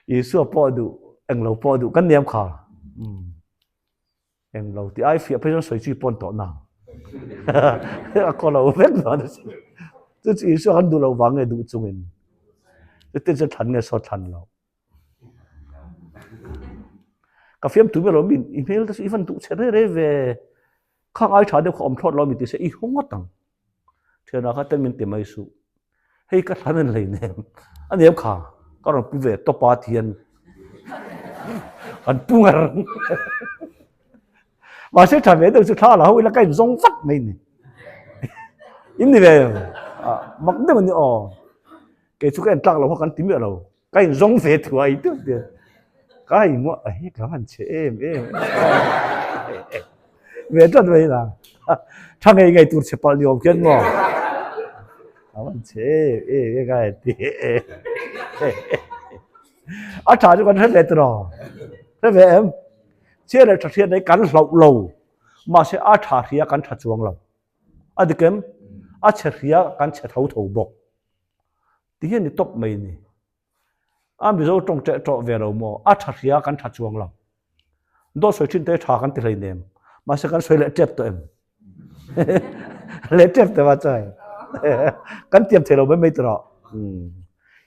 Isua pawh duh, englo pawh duh kan niam kha. Umm. Englo tih ai fiah phei chuan sawi chi pawh an tawh nang. A kaw lo vek dawn a si. Chu chu Isua kan duh loh vang nge duh chungin. Chutin chuan thlan nge saw thlan loh. Ka fiam tu ber lo min i hmel te chu i van duh che re re ve khang ai tha deuh kha awm thlawt lo mi ti se i haw ngawt ang thianah kha ten min ti mai suh hei ka thlan an lei nem a ni em kha ka rawn pu ve tawp a ti hian an pu ngar mahse tha ve deuh chu thla la ho ila ka in zawng vat mai ni in ni ve mak deuh a ni aw kei chu ka en tlak lo kha kan ti miah lo Ka in zawng ve thuai deuh deuh. Ka in muah a hi ka han che em em. Ve tlat mai la. Tha ngei ngei tur che palh ni awm khian maw. Ka han che em em ka ti. A tha chu kan hre ve tiraw. Hre ve em. Chhia leh tha hriat nei kan hlauh lo. Mahse a tha hria kan tha chuang lo. A dik em? A chhe hria kan chhe tho tho bawk. Ti hian ni tawp mai ni. A Mizo tawng teh tawh ve lo maw? A tha hria kan tha chuang lo. Dawt sawi thin te tha kan ti hlei nem. Mahse kan sawi leh tep tawh em? Leh tep tawh a chai. Kan tiam thei lo mai mai tawh.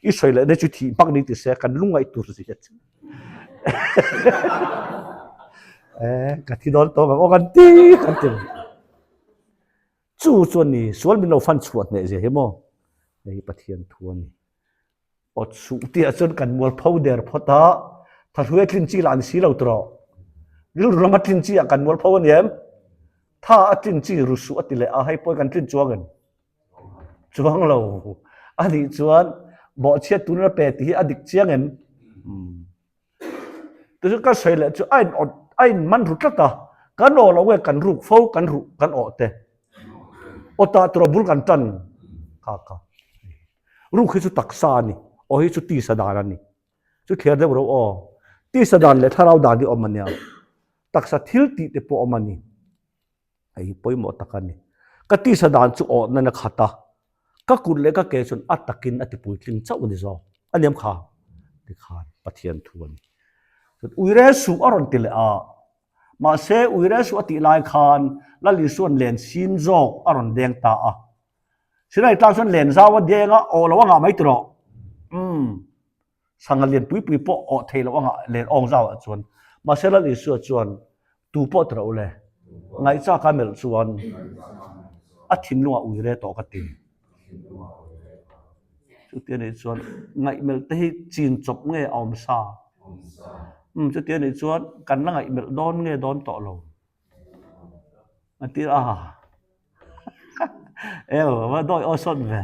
I sawi leh na chu thih hmak ni ti se kan lungngaih tur zia chu. Eh, ka thi dawn tawh ang aw kan ti kan ti. Chu chuan ni sual min lo fan chhuah hneh zia hi maw? Hei hi Pathian thu a ni. Awt suh tih ah chuan kan mualpho der phawt a, thahlui a tlin chi lah a ni si lo tawh. Rilru lama tlin chi ah kan mualpho a ni em? Tha a tlin chi ru suh a ti leh a, hei pawh hi kan tlin chuang em? Chuang lo. A nih chuan bawhchhiat tun a pe tih hi a dik chiang em? Tichuan ka sawi leh chu a in awt a in man ru tlat a, kan awh loh nge kan ruk fo kan ruh kan awh te awtah tura bul kan tan kha kha ruk hi chu taksa a ni aw hi chu tisa dan a ni chu thliar deuh reuh aw tisa dan leh thlarau dan hi awm a nia taksa thil tih te pawh awm a ni. Hei hi pawimawh tak a ni. Ka tisa dan chu awh nan a khat a, ka kut leh ka ke chuan a takin a ti puitling chauh a ni zawk. A niam kha tikhan Pathian thu a ni. Chuan Uire suh a rawn ti leh a, mahse Uire suh a tih lai khan Lal Isua'n len sin zawk a rawn deng ta a. Sinai tlang chuan len zau a deng a, awh lo a ngah mai ti rawh. Umm. Sangha lian pui pui pawh awh thei loh anga len awng zau ah chuan mahse Lal Isua chuan tu pawh ti rawh u le, ngaihchak a melh chuan a thinlungah ui re tawh ka ti. Chuti anih chuan ngaihmelh te hi chin chawp nge a awm sa? Umm chuti anih chuan kan la ngaihmelh dawn nge dawn tawh lo? A ti a, Eo, va dawi aw sawt ve.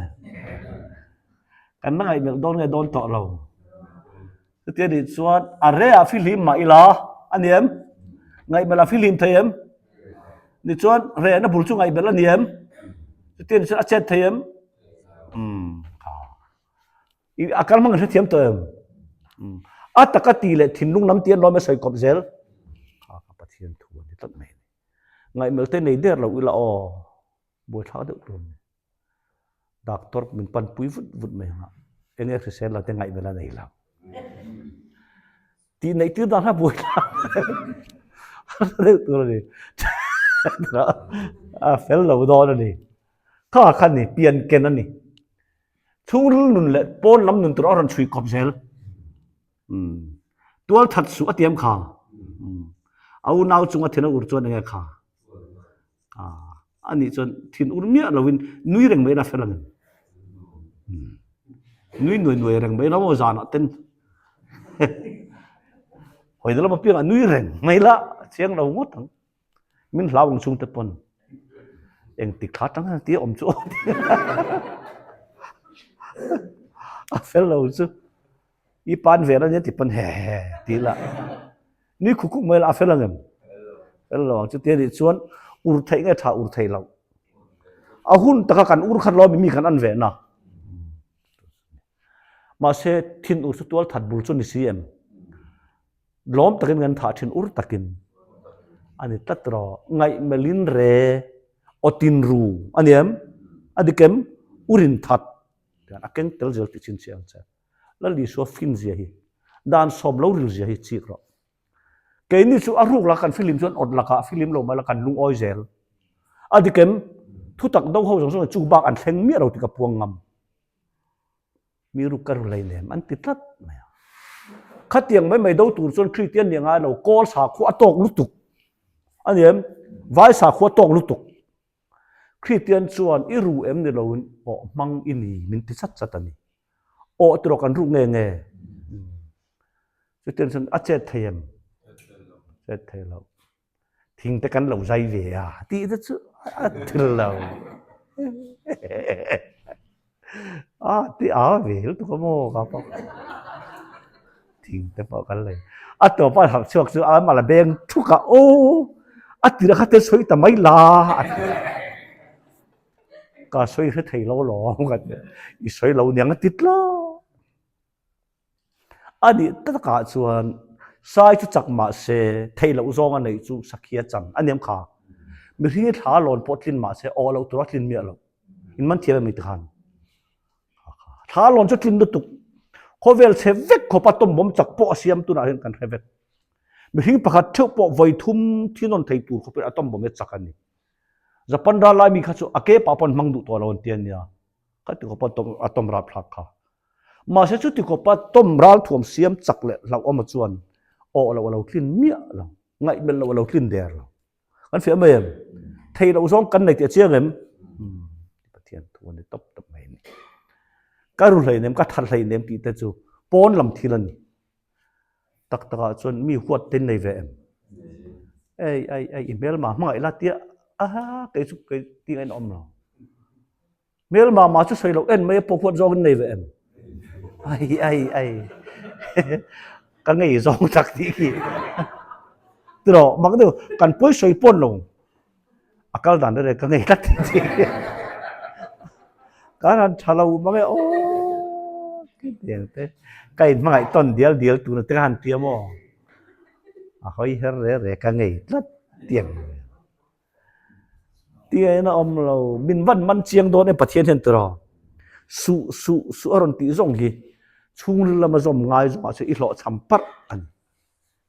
Kan la ngaihmelh dawn nge dawn tawh lo. Chutia nih chuan a re ah fihlim mah ila a ni em? Ngaihmelh ah fihlim thei em? Ni chuan rehna bul chu ngaihmelh a ni em? Chutia nih chuan a chet thei em? Umm kha. I a kal hmang in hrethiam tawh em? Umm a taka ti leh thinlung lam ti an lawm e sawi kawp zel. Kha kha Pathian thu a ni tlat mai a ni. Ngaihmelh te nei der lo ila aw buaithlak deuh tur a ni. Doctor min panpui vut vut mai ang a, eng nge hrisel lo te ngaihvel a nei lo. Tih neih tir dan kha buaithlak deuh tur a ni. A fel lo dawn a ni. Kha kha ni, pian ken a ni. Chhungril nun leh pawn lam nun tur a rawn chhui kawp zel. Tual that suh a tiam kha. A unau chunga thin a ur chuan eng nge kha? A nih chuan thin ur miah loin nui reng mai la fel ang em? Nui nuai nuai reng mai la maw zanah ten hawina lam apiangah nui reng mai la a chiang lo ngawt ang. Min hlau ang chhungte pawn engtik thla tang hian tia awm chu aw a fel lo chu i pan vel ania ti pawn he he ti la. Ni khuk khuk mai la a fel ang em? Fel lo ang chutia nih chuan ur theih nge tha ur thei loh. A hun taka kan ur khat lo mi kan an ve na. Mahse thin ur chu tual that bul chu ni si em? Lawm takin kan thah thin ur takin a ni tlat rawh. Ngaihmelin re awtin ru a ni em? A dik em? Urin that a keng tel zel tih chhinchhiah ang che. Lal Isua fin zia hi, dan sawm lo ril zia hi chik rawh. Keini chu a ruk laka kan filim chuan awt lakah filim lo mai la kan lungawi zel. A dik em? Thutak do ho zawng zawng chu bak an thleng miah lo tih ka puang ngam. Mi ruk ka ru hleinem an ti tlat mai a. Khatiang mai mai do tur chuan Kristian nih angai lo, kawl sakhua a tawk lutuk. A ni em? Vai sakhua a tawk lutuk. Kristian chuan i ru em ni loin awh hmang i ni min ti chat chat a ni. Awh tiraw kan ruk nge nge? Chutiang chuan a chet thei em? Chet thei lo. Thing te kan lo zai ve a tih te chu a thil lo. A ti a ve lutuk a maw ka pa. Thing te pawh kan lei. A tawpa harh chhuak chu a mah la beng thuk a aw a tira kha te sawi ta mai la a ti. Ka sawi hre thei lo lawm ka ti. I sawi lo niang a ti tlat. A nih takah chuan sai chu chak mah se theih loh zawng a neih chu sakhia chan a niam kha. Mihring hi thla lawn pawh tlin mah se aw loh tura tlin miah lo. In man thiam em i ti khan. Thla lawn chu tlin lutuk. Khawvel chhe vek khawpa tawmbawm chak pawh a siam tunah hian kan hre vek. Mihring pakhat theuh pawh vawi thum thi nawn thei tur khawpin a tawmbawm hi a chak a ni. Japan ral lai mi kha chu a ke pah pawn hmang duh tawh lo an ti a nia. Kha ti khawpa tawm a tawm rap thlak kha. Mahse chuti khawpa tawm ral thuam siam chak leh hlauhawma chuan awh loh a lo tlin miah lo, ngaihmelh loh a lo tlin der lo. Kan fiah mai em? Thei loh zawng kan nei tih a chiang em? Pathian thu a ni tawp tawp mai a ni. Ka ru hleinem, ka that hleinem tih te chu pawn lam thil a ni. Tak takah chuan mi huat te nei ve em? Ei, ei, ei, i hmelma hmangaih la tia, aha, kei chu kei tih ngaihna awm lo. Hmelma mah chu sawi loh en mai a pawh huat zawng in nei ve em? Ai ai ai ka ngei zawng tak tih khi. Tiraw mak deuh kan pawi sawi pawn lo a kal dan rere ka ngei tlat tih khi. Ka han tha lo mang e aw ki tiang te ka in hmangaih tawn dial dial tur te ka han ti a maw a hawi her re re ka ngei tlat tiang. Tiain a awm lo, min van man chiang dawn em Pathian hian tiraw? Suh suh suh a rawn tih zawng hi chhungril lama zawm ngai zawngah chuan i hlawhchham parh a ni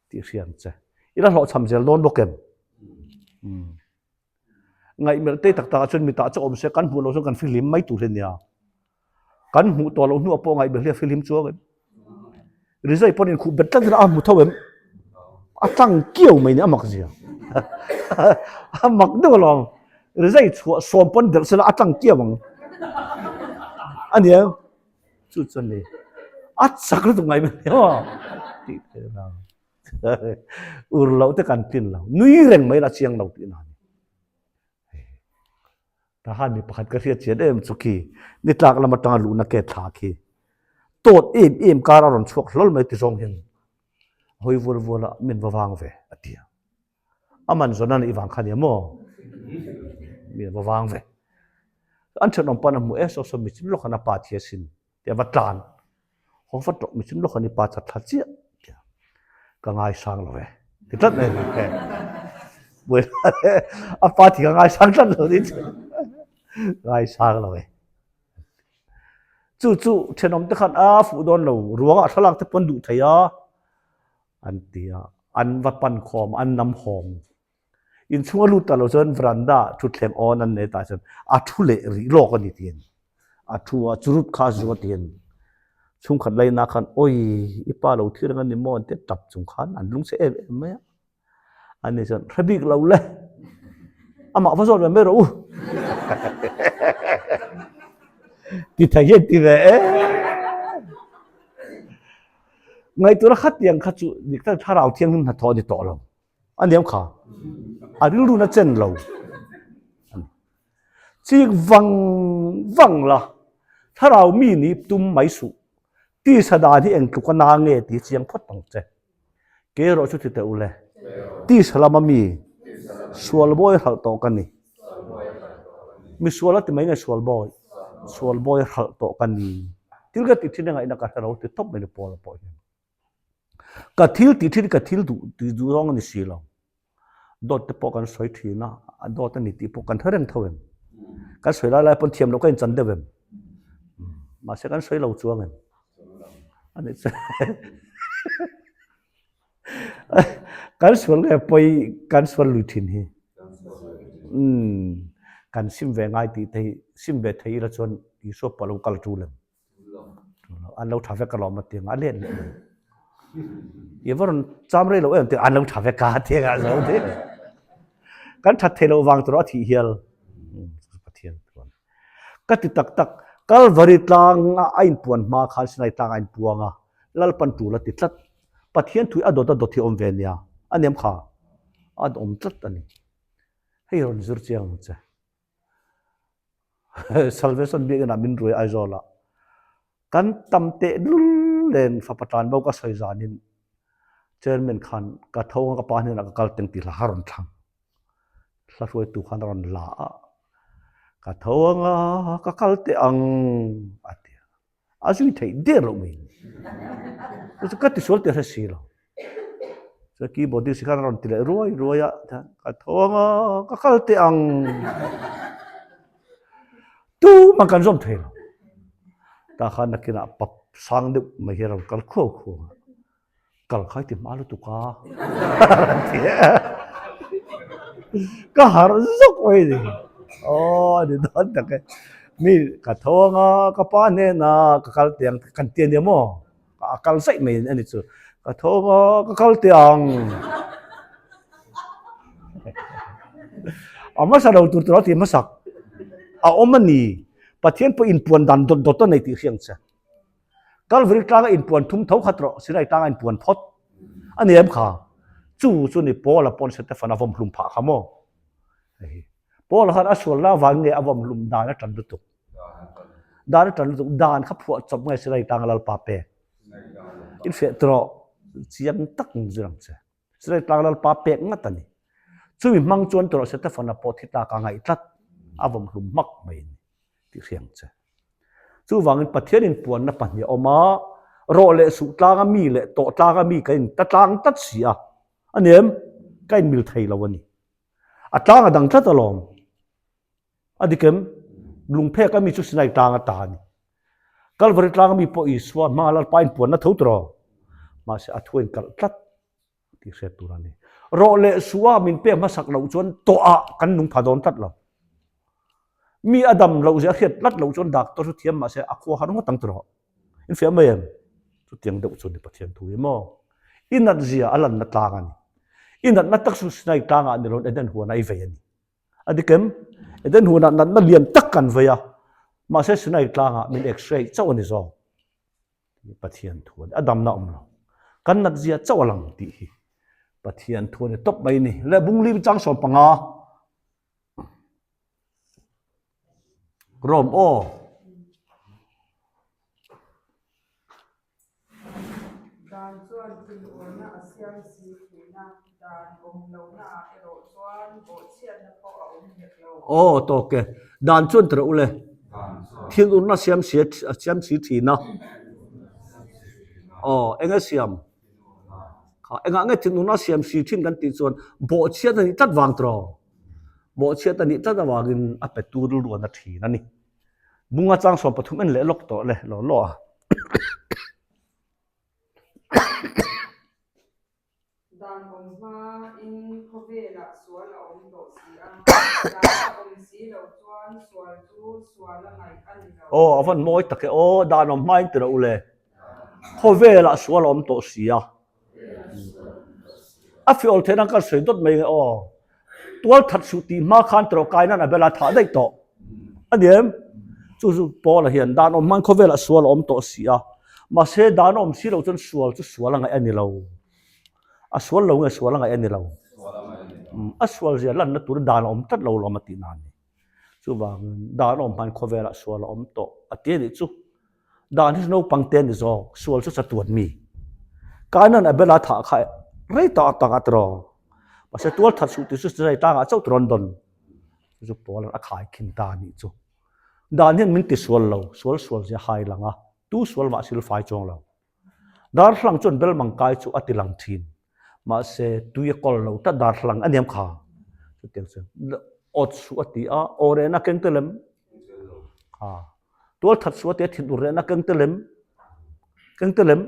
tih hria ang che. I la hlawhchham zel dawn bawk em? Umm. Ngaihmelh te tak takah chuan mitah chu awm se kan hmuh loh chuan kan fihlim mai tur hi a nia. Kan hmuh tawh loh hnuah pawh ngaihbel hi a fihlim chuang em? Rizai pawn inkhuh bet tlat ila a hmu tho em? A tlang kiau mai ni a mak zia. A mak deuh alawm. Rizai chhuah sawm pawn delh sela a tlang kiau ang. A nia chu chuan ni a chak lutuk ngaihbel hi aw tih theih lo. Ur loh te kan tlin lo. Nui reng mai la chiang lo tih na ni. Tahan mi pakhat ka hriat chian em chu khi ni tlak lam atanga luhna ke thla khi. Tawt em em kar a rawn chhuak hlawl mai ti zawng hian a hawi vual vual a, min va vang ve a ti a. A man zawn a nih vang kha nia maw? Mi va vang ve. An thenawm pawn a hmu e, saw saw mi chin lawk khan a pa thi asin tia va tlan. Haw va tawh mi chin lawk khan i pa chat thla chiah tia ka ngaisang lo e ti tlat mai ni he. A pa thi ka ngaisang tlat lo ni chu. Ngaisang lo e. Chu chu thenawm te khan a fuh dawn lo ruangah thlalak te pawn duh thei a. An ti a, an va pan khawm, an nam hawng. Inchhung a lut ta lo chuan veranda thutthleng awn an nei tah chuan a thu leh rih lawk a ni tiin a thu a, churut kha a zu a tiin chhungkhat laina khan awi i pa lo thir ang a ni maw an ti a, tap chung khan an lungchhe em em mai a. Ani chuan hre bik lo le, amah va zawt ve mai rawh u. Ti thei hian ti ve e. Ngaihtuahna khatiang kha chu dik tak thlarau thianghlim hnathawh a ni tawh lo. A niam kha. A rilru na chen lo. Chik vang vang la, thlarau mi ni tum mai suh. Tisa dan hi eng tluk a na nge tih chiang phawt ang che. Ke erawh chu ti teh u le. Tisa lama mi sual bawi hralh tawh ka ni. Mi sual a ti mai nge sual bawi? Sual bawi hralh tawh ka ni. Thil ka tih thin a ngaihna ka hre lo ti tawp mai ni Paula pawh hian. Ka thil tih thin ka thil duh tih duh zawng a ni si lo. Dawt te pawh kan sawi thin a, a dawt a ni tih pawh kan hre reng tho em? Kan sawi lai lai pawn thiam loh ka inchan deuh em? Mahse kan sawi lo chuang em? A ni che. Kan sual nge pawi kan sual lui thin hi. Umm kan sim ve ngai tih te hi sim ve thei ila chuan Isua pawh a lo kal tul em? An lo tha vek alawm a ti ang a let leh mai. I va rawn cham rei lo em ti an lo tha vek a ti ang a zo ti. Kan that thei loh vang tur a thih hial. Pathian chuan ka ti tak tak Kalvari tlang a a inpuan hma khan Sinai tlang a inpuang a Lalpan tul a ti tlat. Pathian thui a dawt a dawt hi awm ve nia a niam kha a awm tlat a ni. Hei rawn zir chiang ang che. Salvation biakinn ah min ruai Aizawl ah kan tam teh lul len fapa tlan bo ka sawi zan in chairman khan ka tho ang ka pa hnenah ka kal teng tih hla kha a rawn thlang hla hruaitu khan a rawn la a ka tho anga ka kal teh ang a ti a. A zui theih der loh mai. Chu ka tisual teh hre si lo. Chuan keyboardist khan a rawn ti leh ruai ruai a, ka tho ang a, ka kal teh ang. Tumah kan zawm thei lo. Tah khan nakinah pap sang deuh mai hi a rawn kal khuau khuau a. Kal khai ti hma lutuk a ka harh zawk mai ni aw a ni dawn tak e mi ka tho anga ka pa hnena ka kal teh ang kan ti ania maw a kal zaih mai a ni chu ka tho anga ka kal teh ang a hmasa lo tur tur a ti hmasak a awm a ni Pathian pawh inpuan dan dawt dawt a nei tih hriang che. Kalvari tlanga inpuan thum tho khat rawh, Sinai tlanga inpuan phawt a ni em kha? Chu chu ni Paula pawn Setefana vawm hlum phah kha maw? Hei Paula khan a sualna avang nge a vawm hlum dan a tan lutuk. Dan a tan lutuk, dan kha phuah chawp nge Sinai tlanga Lalpa pek. Infiah tawh chiang tak in zir ang che. Sinai tlang Lalpa pek ngat a ni. Chumi hmang chuan tawh Setefana pawh thi tlak a ngaih tlat, a vawm hlum hmak mai a ni tih hriang che. Chuvangin Pathian inpuanna pahnih a awm a, rawh leh suh tlanga mi leh tawh tlanga mi ka in ta tlang tlat si a, a ni em? Ka inmil thei lo a ni. A tlang a dang tlat alawm. A dik em? Lungphek a mi chu Sinai tlang a ta a ni. Kalvari tlang a mi pawh Isua hmanga Lalpa inpuanna tho tawh. Mahse a thu a inkalh tlat tih hriat tur a ni. Rawh leh suah min pek hmasak loh chuan tawhah kan nung pha dawn tlat lo. Mi a dam loh zia a hriat tlat loh chuan doctor chu thiam mahse a khua har ngawt ang tawh. Infiah mai em? Chutiang deuh chu ni Pathian thu hi maw? I nat zia a lanna tlang a ni. I natna tak chu Sinai tlangah ni loin Eden huanah i vei a ni. A dik em? Eden hunah natna lian tak kan vei a, mahse Sinai tlangah min x-ray chauh a ni zawk. Pathian thu a ni, a damna awm lo. Kan nat zia chauh a lang tih hi Pathian thu a ni tawp mai ni. Le Bunglim chang 15. Rom aw. Dan awm lohnaah erawh chuan bawhchhiatna pawh a awm hek lo. Aw tawk e, dan chuan ti rawh u le. Thil urna siam si siam si thin a. Aw eng a siam? Kha engah nge thil urna siam si thin kan tih chuan bawhchhiat a nih tlat vang tiraw? Bawhchhiat a nih tlat avangin a petu rilru a na thin a ni. Bunga chang 13 en leh lawk tawh le law law a. Dan awm hmain khawvelah sual a awm tawh si a, dan a awm si loh chuan sual chu sual a ngaih a ni lo. Aw, a van mawi tak e aw, dan awm hmain ti rawh u le. Khawvelah sual a awm tawh si a. A fiawl theihna kan sawi dawt mai nge aw. Tual that suh tih hma khan tawh kai nan a bela thah daih tawh. A ni em? Chu chu Paula hian dan awm hman khawvelah sual a awm tawh si a. Mahse dan a awm si loh chuan sual chu sual a ngaih a ni lo. A sual lo nge sual a ngaih a ni lo. A sual zia lanna tur dan a awm tlat lo lawm a tih na a ni. Chuvangin dan awm hman khawvelah sual a awm tawh a ti a nih chu. Dan hi chu naupang te a ni zawk, sual chu chatuan mi. Kainan Abela thah kha rei tak tak a tiraw. Mahse tual that suh tih chu zai tlangah chauh tirawn dawn. Chu chu Paul a khai khin ta a nih chu. Dan hian min ti sual lo, sual sual zia hai lang a, tu sual mah silfai chuang lo. Darthlang chuan belmang kai chu a ti lang thin. Mahse, tui a kawl lo tlat darthlang a niam kha. Chutiang chuan awt suh a ti a, aw rehna keng tel em? Kha. Tual that suh a ti a, thinur rehna keng tel em? Keng tel em?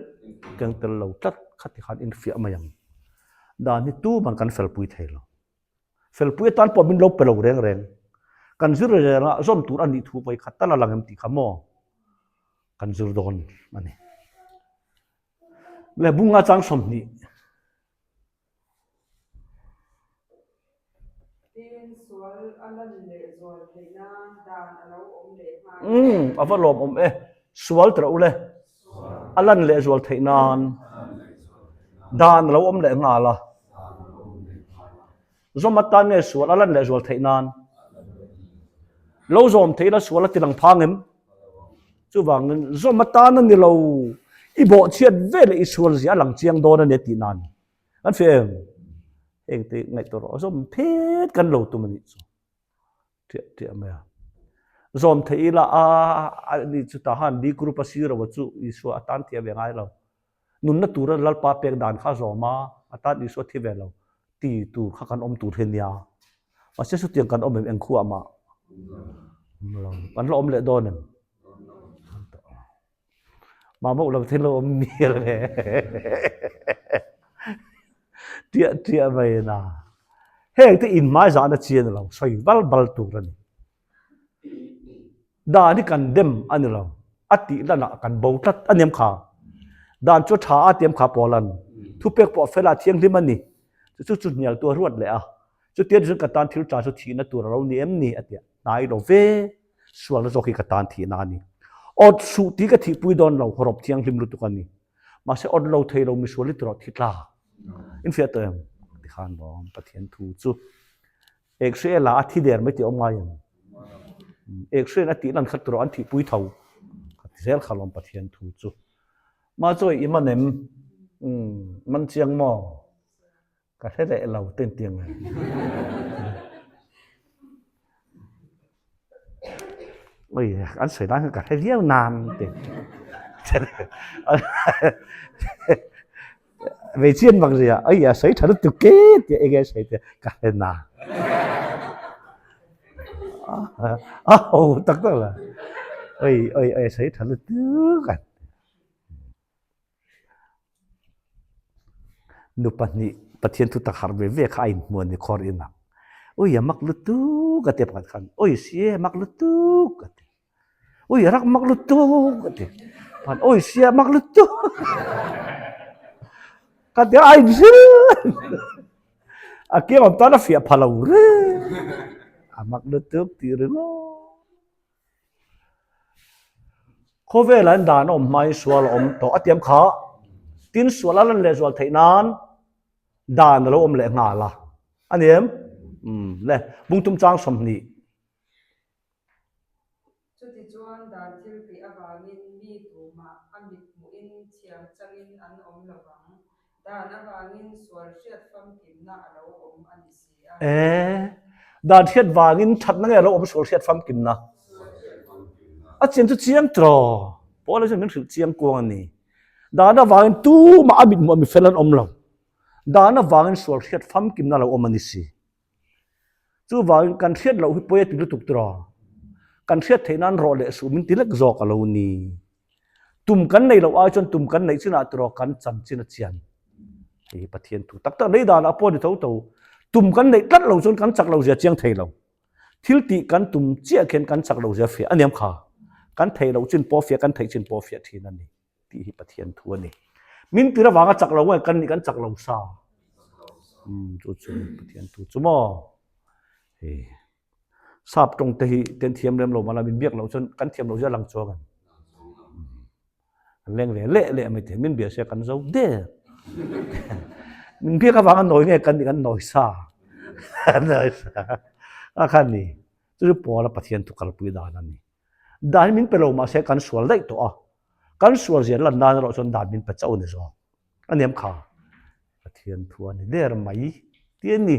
Keng tel lo tlat. Khati khan infiah mai ang. Dan hi tuman kan felpui thei lo. Felpui atan pawh min lo pe lo reng reng. Kan zir reng a, zawm tur a nih thu vawi khat tal a lang em tih kha maw kan zir dawn a ni. Le bunga chang 20. Tin, sual a lan leh zual theih nan dan a lo awm leh nghal. Umm, a va lawm awm e. Sual tawh u le. A lan leh zual theih nan dan a lo awm leh nghal a. Zawm atan nge sual a lan leh zual theih nan? Lo zawm theih la sual a ti lang phang em? Chuvangin zawm atan a ni lo, i bawhchhiat ve leh i sual zia a lang chiang dawn a ni a tih nan. Kan hria em? Heng te ngaihtuah rawh, zawm phet kan lo tum a nih chu. Ṭiah ṭiah mai a. Zawm theih ila a a ni chu tah han D group a siro chu Isua a tan thiam ve ngai lo. Nunna tura Lalpa pek dan kha a zawm a, a tan Isua thi ve lo ti tur kha kan awm tur hi nia. Mahse chutiang kan awm em eng khuah mah? Awm lo. Kan la awm leh dawn em? Mamawh lo thil a awm mial nge ṭiah ṭiah mai a na. Heng te inhmai zahna chi a ni lo, sawi bal bal tur a ni. Dan hi kan dem a ni lo, a tih lanah kan bo tlat a niam kha. Dan chu a ṭha a tiam kha Paulan, thupek pawh fel a thianghlim a ni. Chu chu chu hnial tu a ruat leh a, chutia ni chuan ka tan thil ṭha chu thihna tur a lo ni em ni a ti a, hnai lo ve. Sualna zawk hi ka tan thihna a ni. Awt suh tih ka thihpui dawn lo, hawrawp thianghlim lutuk a ni. Mahse awt lo thei lo misual hi tawrh thi tla. Infiah tawh em? Tikhan lawm Pathian thu chu. Ek hre la a thi der mai tih a awm ngai em? Ek hrein a tih lan kha tawrh an thihpui tho. Ka ti zel kha lawm Pathian thu chu. Mah chawi i man em? Umm, man chiang maw? Ka hre leh lo ten tiang e. Oi, an sawi lai khan ka hre viau nan te. Vei chian bak zia, oi a sawi tha lutuk ke tia enge sawi te ka hre na. A ho tak tak la. Oi oi oi sawi tha lutuk an. Nu pahnih Pathian thu tak harh ve ve kha a inhmu a ni khawr inah. Ui a mak lutuk a ti pakhat khan, ui si e mak lutuk a ti. Ui a rak mak lutuk a ti. Pakhat ui si a mak lutuk ka ti a, a inzil a kiang awm tan a fiah pha lo reng a mak lutuk tih ringawt. Khawvelah hian dan a awm hmain sual a awm tawh a tiam kha tin sual a lan leh zual theih nan dan a lo awm leh nghal a a ni em? Umm le bungtum chang 20. Chutichuan dan thil tih avangin mi tumah a mit hmuhin thiam changin an awm lo vang. Dan avangin sual hriat famkimna a lo awm a ni si a. E, dan hriat vangin thatna nge a lo awm sual hriat famkimna? A chian chu chiang tiraw? Paula chuan min hrilh chiang kuang a ni. Dan avangin tumah a mithmuh a mifel an awm lo. Dan avangin sual hriat famkimna a lo awm a ni si. Chuvangin kan hriat loh hi pawi a ti lutuk tiraw? Kan hriat theih nan rawh leh suh min ti lek zawk a lo ni. Tum kan nei loh ai chuan tum kan neih chinah tiraw kan chanchin a chian. Hei hi Pathian thu tak tak nei danah pawh a ni tho tho. Tum kan neih tlat lo chuan kan chak lo zia chiang thei lo. Thil tih kan tum chiah khian kan chak lo zia fiah a niam kha. Kan theih loh chin pawh fiah kan theih chin pawh fiah thin a ni. tih hi Pathian thu a ni. Min tir avanga chak lo nge kan nih kan chak lo sa. Um chu chu Pathian thu chu maw. Hei sap tawng te hi ten thiam lem lo mala min biak lo chuan kan thiam lo zia lang chuang an. An leng ve leh leh mai te min bia se kan zo der. Min biak avanga nawi nge kan nih kan nawi sa. Nawi sa. A khan ni. Chu chu Paula Pathian thu kalpui dan a ni. Dan hi min pe lo mahse kan sual daih tawh a, kan sual zia lan nan erawh chuan dan min pe chauh a ni zawk. A niam kha Pathian thu a ni der mai ti a ni.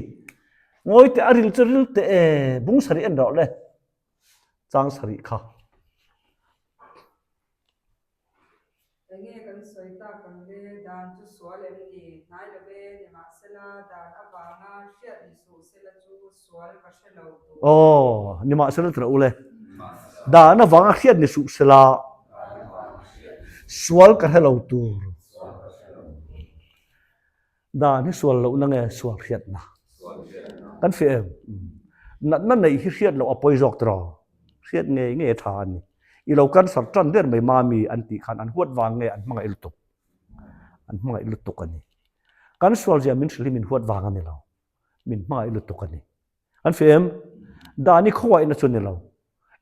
Ngawi teh a ril chu ril teh e, bung sarih en rawh le, chang sarih kha. Enge kan sawi tak ang le, dan chu sual em ni? Hnai lo e, nimahsela dan avanga hriat ni suh sela chu sual ka hre lo tur. Aw, nimahsela tura u le, dan avanga hriat ni suh sela sual ka hre lo tur. Dan hi sual lohna nge sual hriatna? Kan hria em? Natna neih hi hriat loh a pawi zawk tiraw? Hriat ngei ngei a tha a ni. I lo cancer tan der mai mami an tih khan an huat vang nge an hmangaih lutuk? An hmangaih lutuk a ni. Kan sual zia min hrilh hi min huat vang a ni lo. Min hmangaih lutuk a ni. An hria em? Dan hi khawngaihna chu a ni lo.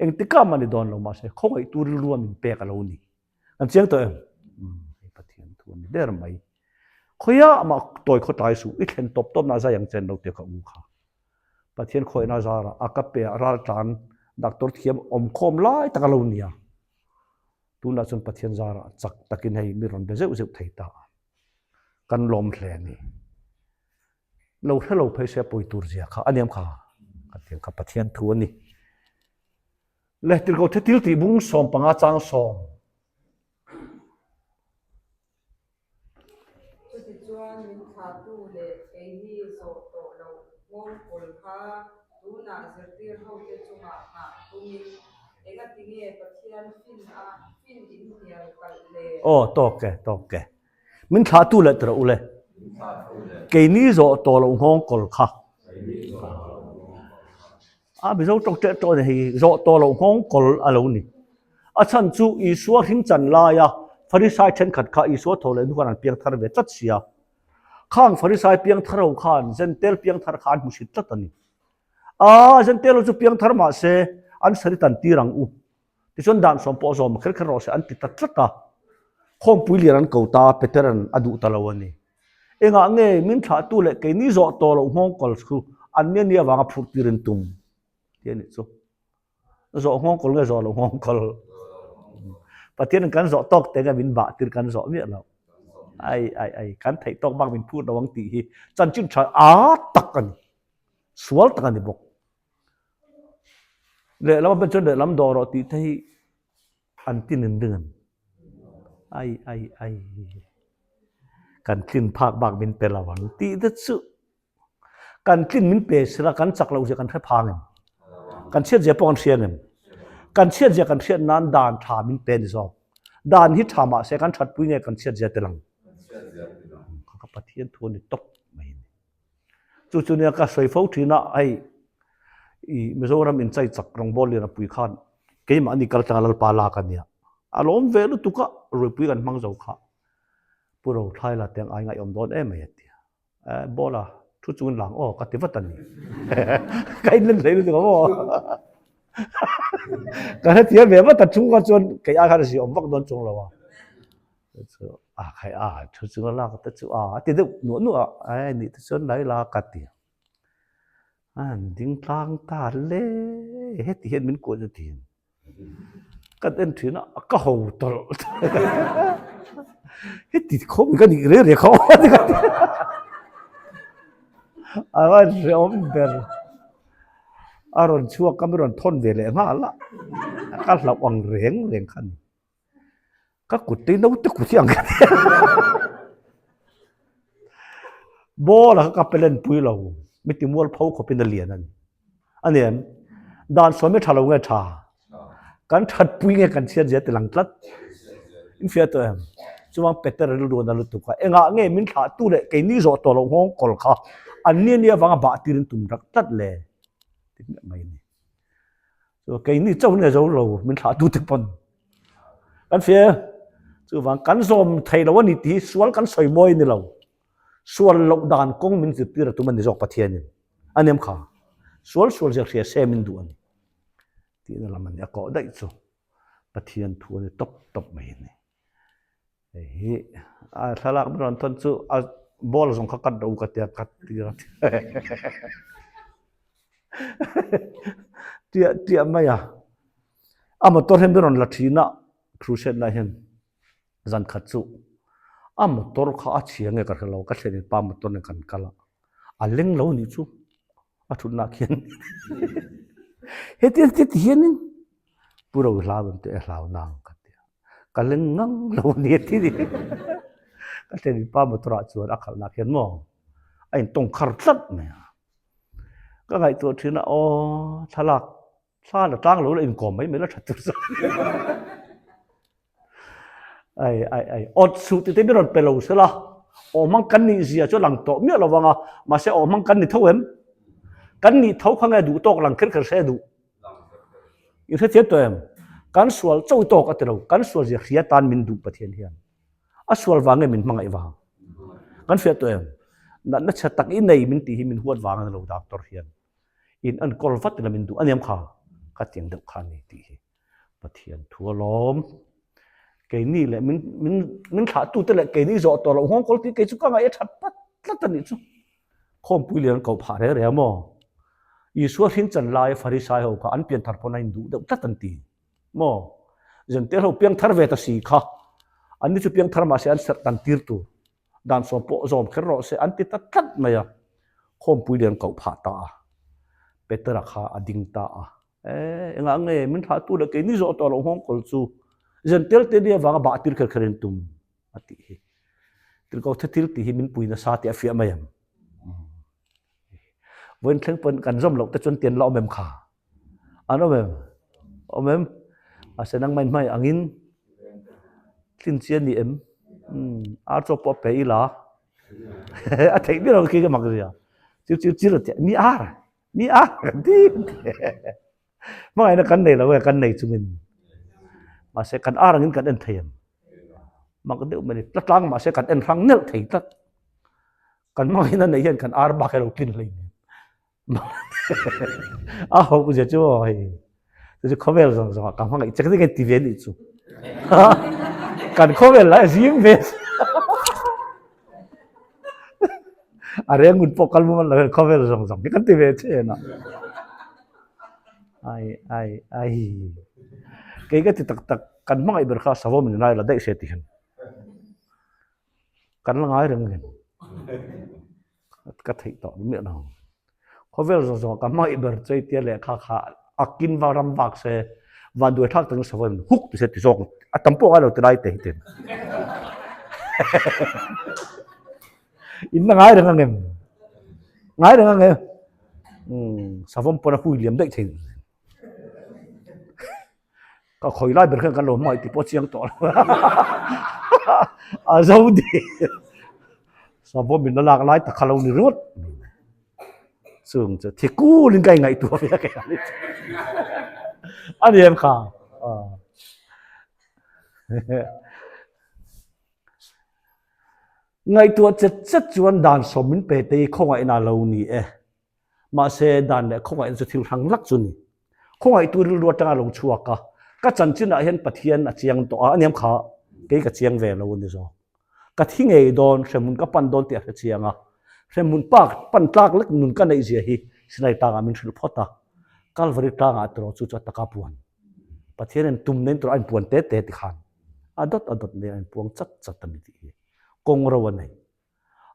Engtikah mah ni dawn lo mahse khawngaihtu rilru a min pek a lo ni. An chiang tawh em? Hei Pathian thu a ni der mai. Khawiah mah tawi khaw tlai suh, i thlen tawp tawp na zai ang chen lo tih ka u kha. Pathian khawihna zarah a ka pe ah raltlan doctor thiam awm khawm lai tak a lo nia. Tunah chuan Pathian zarah chak takin hei mi rawn be zeuh zeuh thei ta a. Kan lawm hle a ni. Lo hre lo phei se pawi tur zia kha a niam kha. Kan tiang kha Pathian thu a ni. Le tirhkoh the thil tih bung 15 chang sawm. Chutichuan min thlahtu leh keini zawh tawh loh nghawngkawl kha tunah zirtir hote chungah nghah tumin engatinge Pathian fin a fin inhnial kalh le? Aw tawk e, tawk e. Min thlahtu leh tirh u le. Keini zawh tawh loh nghawngkawl kha. A Mizo tawng ṭeh ṭawh a ni hei, zawh tawh loh nghawngkawl a lo ni. A chhan chu Isua hring chan laia Farisai ṭhenkhat kha Isua tho leh hnu khan an piang thar ve tlat sia. Khang Farisai piang thar ho khan Zentel piang thar kha an hmu hrit tlat a ni. A, Zentel ho chu piang thar mah se an sari tan tir ang u. Tichuan dan sawm pawh zawm kher kher rawh se an ti ta tlat a. Khawmpui lian an ko ta a, Petera'n a duh ta lo a ni. Engah nge min thlahtu leh keini zawh tawh loh nghawngkawl chu an nia nia avanga phurh tir in tum tih a nih chu. Zawh nghawngkawl nge zawh loh nghawngkawl? Pathianin kan zawh tawk te nge min bah tir kan zawh miah loh. Ai ai ai kan theih tawk bak min phut lo ang tih hi chanchin tha a tak a ni. Sual tak a ni bawk. Lehlam a ben chuan lehlam dawh rawh tih te hi an tin in ring an. Ai ai ai kan tlin phak bak min pe lo ang tih te chu kan tlin min pe sila kan chak loh zia kan hre phang em? Kan chhiat zia pawh kan hria ngem? Kan chhiat zia kan hriat nan dan tha min pe ni zawk. Dan hi tha mahse kan that pui nge kan chhiat zia ti lang. Ka Pathian thu a ni tawp mai a ni. Chu chu nia ka sawi fo thin a, hei i Mizoram inchai chak rawngbawl lian a pui khan keimahni kal tanga Lalpa lak a nia. A lawm ve lutuk a, ruipui kan hmang zo kha. Pu Rothlai la teng ai ngaihawm dawn em mai a ti a. Eh Bawla, thu chungin lang aw ka ti vat a ni. Ka inlen hlei lutuk a maw. Ka hrethiam ve vat a, thu kha chuan kei ai khan a ziaawm vak dawn chuang lo a. Chu a khai a thu chunga lak te chu a a ti deuh nuah nuah a ai nih te chuan lai la ka ti a an ding tlang ta le heti hian min kuah chu tiin kan en thin a ka ho tawlh. Heti khawp ka nih reng reng kha aw ti ka ti. A va hrehawm ber. A rawn chhuak a mi rawn thawn ve leh nghal a. Ka hlauh ang reng reng kha a ni. Ka kut te naute kut hi ang ka ti. Ball a kha ka pe len pui lo. Mi ti mual pho khawpin a lian a ni. A ni em? Dan sawi mai tha lo nge tha? Kan that pui nge kan chhiat zia ti lang tlat. In fiah tawh em? Chuang Peter rilru na lutuk a, engah nge min thlah tu leh keini zawh tawh loh nghawng kawl kha an ni ania avanga bah tirin tum rak tlat le? Ti hmiah mai a ni. Chu keini chauh nge zo lo min thlah tu te pawn. Kan fiah e? Chuvang kan zawm thei lo a ni tih hi sual kan sawi mawi a ni lo. Sual loh dan kawng min zirtir a tum a ni zawk Pathianin. A nem kha. Sual sual zia hria se min duh a ni. Tihna lam a ni. A kawh daih chu Pathian thu a ni tawp tawp mai a ni. Hei hi a thlalak min rawn thawn chu a ball zawng kha cut rawh u ka tia cut tir a tiah tiah mai a. A motor hian min rawn la thin a crusade lai hian. Zan khat chu a motor kha a chhia nge ka hre lo, ka thlen in pa motor nen kan kal a, a leng lo nih chu a thutna ah khian heti heti ti hianin Pu Ro hlau em teh hlau nang ka ti a, ka leng ngang lo a ni a ti ni. Ka thlen in pa motor ah chuan a khalhna ah khian maw a intawng khar tlat mai a, ka ngaihtuah thin a aw thlalak thla la tlang lo la inkawm mai mai la tha tur zawk. Ai ai ai awt suh tite mi rawn pe lo sela aw hmang kan nih zia chu a lang tawh miah lo vang a mahse aw hmang kan ni tho em kan nih tho kha nge duh tawk lang kher kher se duh i hrethiam tawh em kan sual cho tawk a ti lo kan sual zia hria tan min duh Pathian hian a sual vang nge min hmangaih vang kan hriat tawh em natna chhe tak i nei min tih hi min huat vang a ni lo doctor hian in enkawl vat ila min duh a niam kha ka tiang deuh kha a ni tih hi. Pathian thu alawm. Keini leh min min min thlah tute leh keini zawh tawh loh nghawng kawl tih kei chu ka ngaih a that tlat tlat a nih chu. Khawmpui lian ko phah reng reng maw? Isua hring chan lai Farisai ho kha an pian thar pawn a induh deuh tlat an ti maw? Zentel ho piang thar ve ta si kha an ni chu piang thar mahse an serh tan tir tur dan sawm pawh zawm kher rawh se an ti ta tlat mai a. Khawmpui lian koh phah ta a. Petera kha a ding ta a. Eh, engah nge min thlah tu leh keini zawh tawh loh nghawng kawl chu zen tel te nia vanga bah tir kher kher in tum a tih hi. Tirko the thil tih hi min pui nasa tih a fiah mai ang. Vawiin thleng pawn kan zawm loh te chuan tian la awm em kha? An awm em? Awm em? Mahse nangmah in hmai angin tlin chi a ni em? Ar chaw pawh a pe ila a theih ber ang khi ka mak zia. Chir chir chir a ti a, mi ar! Ni a kan ti hmangaihna kan nei lo e kan nei chungin mahse kan ar angin kan en thei ang mak deuh mai tla tlang mahse kan en hrang nelh thei tlat kan hmangaihna nei hian kan ar bak hi lo tlin hlei a ho zia chu aw hei chu khawvel zawng zawng ah ka hmangaih che ka ti ve nih chu kan khawvel lai zing ve A rengun pawh kal mumal lo hian khawvel zawng zawng hi kan ti ve chen a. Ai ai ai. Kei ka ti tak tak kan hmangaih ber kha savawm in lai la daih se ti hian. Kan la ngai reng hian. Ka theih tawh miah lo. Khawvel zawng zawng ka hmangaih ber chei tia lehkha kha a kin va ram vak se van duai thlak takin savawm in huk ti se ti zawk a tam pawh ngai lo ti lai te hi tin. In la ngai reng ang em? Ngai reng ang em? Umm savawm pawn a hui liam daih thei. Ka khawi lai ber khan kan lo hmangaih tih pawh chiang tawh lo. A zo di. Savawm in la lak lai tak kha lo ni ringawt. Chung chu thi kulin ka ingaihtuah ve a kei ani. A ni em kha? Ngaihtuah chet chet chuan dan sawm min pe te hi khawngaihna lo ni e. Mahse, dan leh khawngaihna chu thil hrang hlak chu ni. Khawngaihtu rilru atanga lo chhuak a, ka chanchinah hian Pathian a chiang tawh a, aniam kha kei ka chiang ve lo a ni zawk. Ka thi ngei dawn, hremhmun ka pan dawn tih a hre chiang a. Hremhmun pak pan tlak lek nun ka neih zia hi Sinai tlangah min hrilh phawt a. Kalvari tlangah tiraw chu chu a taka puan. Pathianin tum nen tiraw a inpuan te te ti khan. A dawt a dawt mai a inpuang chat chat a ni tih hi kawng ro a nei.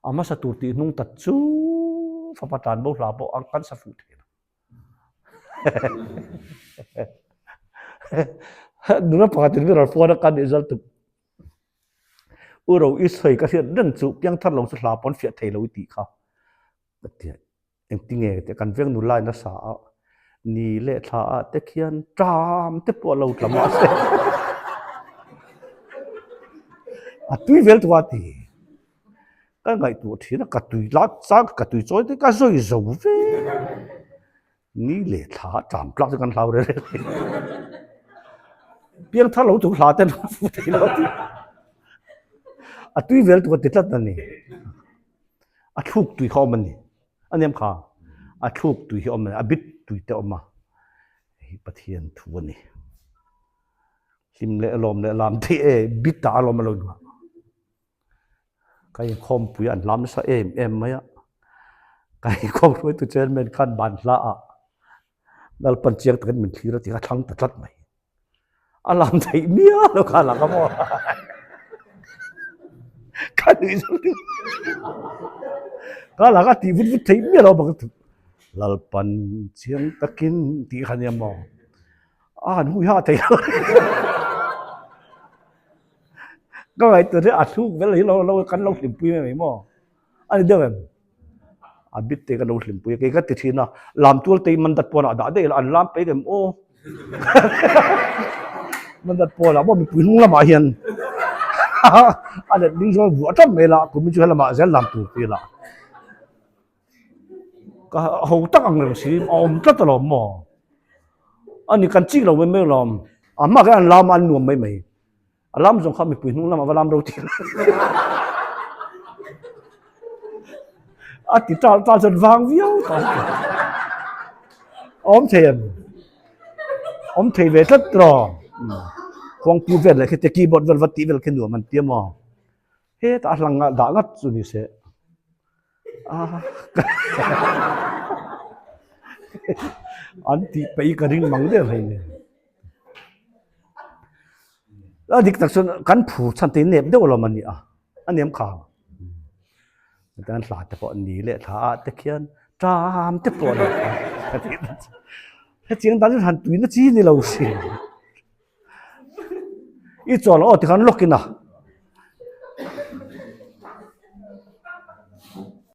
A hmasa tur tih hnung tat chu fapa tlan bo hla pawh ang kan sa fuh thei lo. Nula pakhat in mi rawn phone a kan nih zal tuk. U ro i sawi ka hriat reng chu piangthar lo chu hla pawn fiah thei lo i tih kha ka ti a. Engtinge tih kan veng nula in a sa a, ni leh thla ah te khian ṭam te pawh a lo tla mahse a tui vel tuk a ti. Ka ngaihtuah thin a, ka tui la chang ka tui chawi te ka zawi zo ve. Ni leh thla ah ṭam tlak chu kan hlau reng reng a ni. Piangthar lo chung hla te an fu thei lo a ti. A tui vel tuk a ti tlat a ni. A thluk tui kha awm a ni. A niam kha a thluk tui hi awm a ni, a bit tui te awm a, hei hi Pathian thu a ni. Hlim leh lawm leh lam theih e, bit ah a lawm a lo ni. Ka inkhawmpui an hlam nasa em em mai a, ka inkhawm hruaitu chairman khan ban hla ah Lalpan chiang takin min thlir a ti kha thlang ta tlat mai. A lam theih mial lo kha la ka maw. Ka nuih zawk deuh. Ka la ka tih vut vut theih mial lo bak Lalpan chiang takin tih kha nia maw. A han hui ha thei lo. Ka ngaihtuah hi a thluk vel hi lo lo kan lo hlimpui mai mai maw. A ni deuh em? A bit te ka lo hlimpui a, kei ka ti thin a, lam tual te hi mandat pawnah a dah daih la, an lam peih em aw. Mandat pawnah pawh mipui hnung lamah hian a let ding chuan vuah tap mai la, kumin chu helamah zel lam tur ti la. Ka ho tak ang reng si, a awm tlat alawm maw. A ni kan chik lo mai mai alawm, a hma khian an lam a an nuam mai mai. A lam zawng kha mipui hnung lamah va lam ro ti lo. A ti tal tal chuan vang viau ta. Awm thei em? Awm thei ve tlat tiraw? Khuangpu vel leh khi te keyboard vel va tih vel khi nuam an ti a maw? Hetah a hlang dah ngat chu ni se. An tih peih ka ring mang der hei. A dik tak chuan kan phur chhan te nep deuh alawm a ni a, a nem kha. Kan hla te pawh ni leh thla ah te khian ṭam te pawh a ni a. Hetiang dan chu han tuina chi ni lo si. I chawl aw tikhan lawk in a.